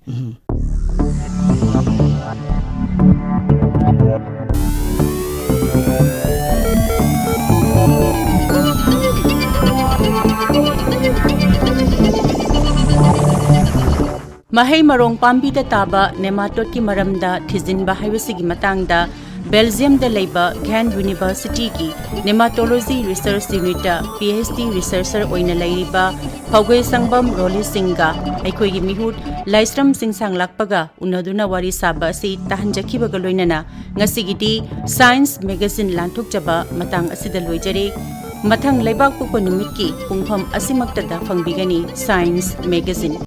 ꯃꯍꯩ ꯃꯔꯣꯡ ꯄꯥꯝꯕꯤꯗ ꯇꯥꯕ nematode ꯀꯤ ꯃꯔꯝꯗ ꯊꯤꯖꯤꯟꯕ ꯍꯥꯏꯕꯁꯤꯒꯤ ꯃꯇꯥꯡꯗ Belgium ꯗ ꯂꯩꯕ Ghent University ꯒꯤ Nematology Research Unit ꯇ PhD researcher ꯑꯣꯏꯅ ꯂꯩꯔꯤꯕ ꯐꯧꯒꯩ ꯁꯪꯕꯝ ꯔꯣꯂꯤ ꯁꯤꯡꯒ ꯑꯩꯈꯣꯏꯒꯤ ꯃꯤꯍꯨꯠ ꯂꯥꯏꯁ꯭ꯔꯝ ꯆꯤꯡꯁꯥꯡ ꯂꯥꯛꯄꯒ ꯎꯅꯗꯨꯅ ꯋꯥꯔꯤ ꯁꯥꯕ ꯑꯁꯤ ꯇꯥꯍꯟꯖꯈꯤꯕꯒ ꯂꯣꯏꯅꯅ ꯉꯁꯤꯒꯤꯗꯤ Science Magazine ꯂꯥꯟꯊꯣꯛꯆꯕ ꯃꯇꯥꯡ ꯑꯁꯤꯗ ꯂꯣꯏꯖꯔꯦ꯫ ꯃꯊꯪ ꯂꯩꯕꯥꯛꯄꯣꯛꯄ ꯅꯨꯃꯤꯠꯀꯤ ꯄꯨꯡꯐꯝ ꯑꯁꯤꯃꯛꯇꯗ ꯐꯪꯕꯤꯒꯅꯤ Science Magazine꯫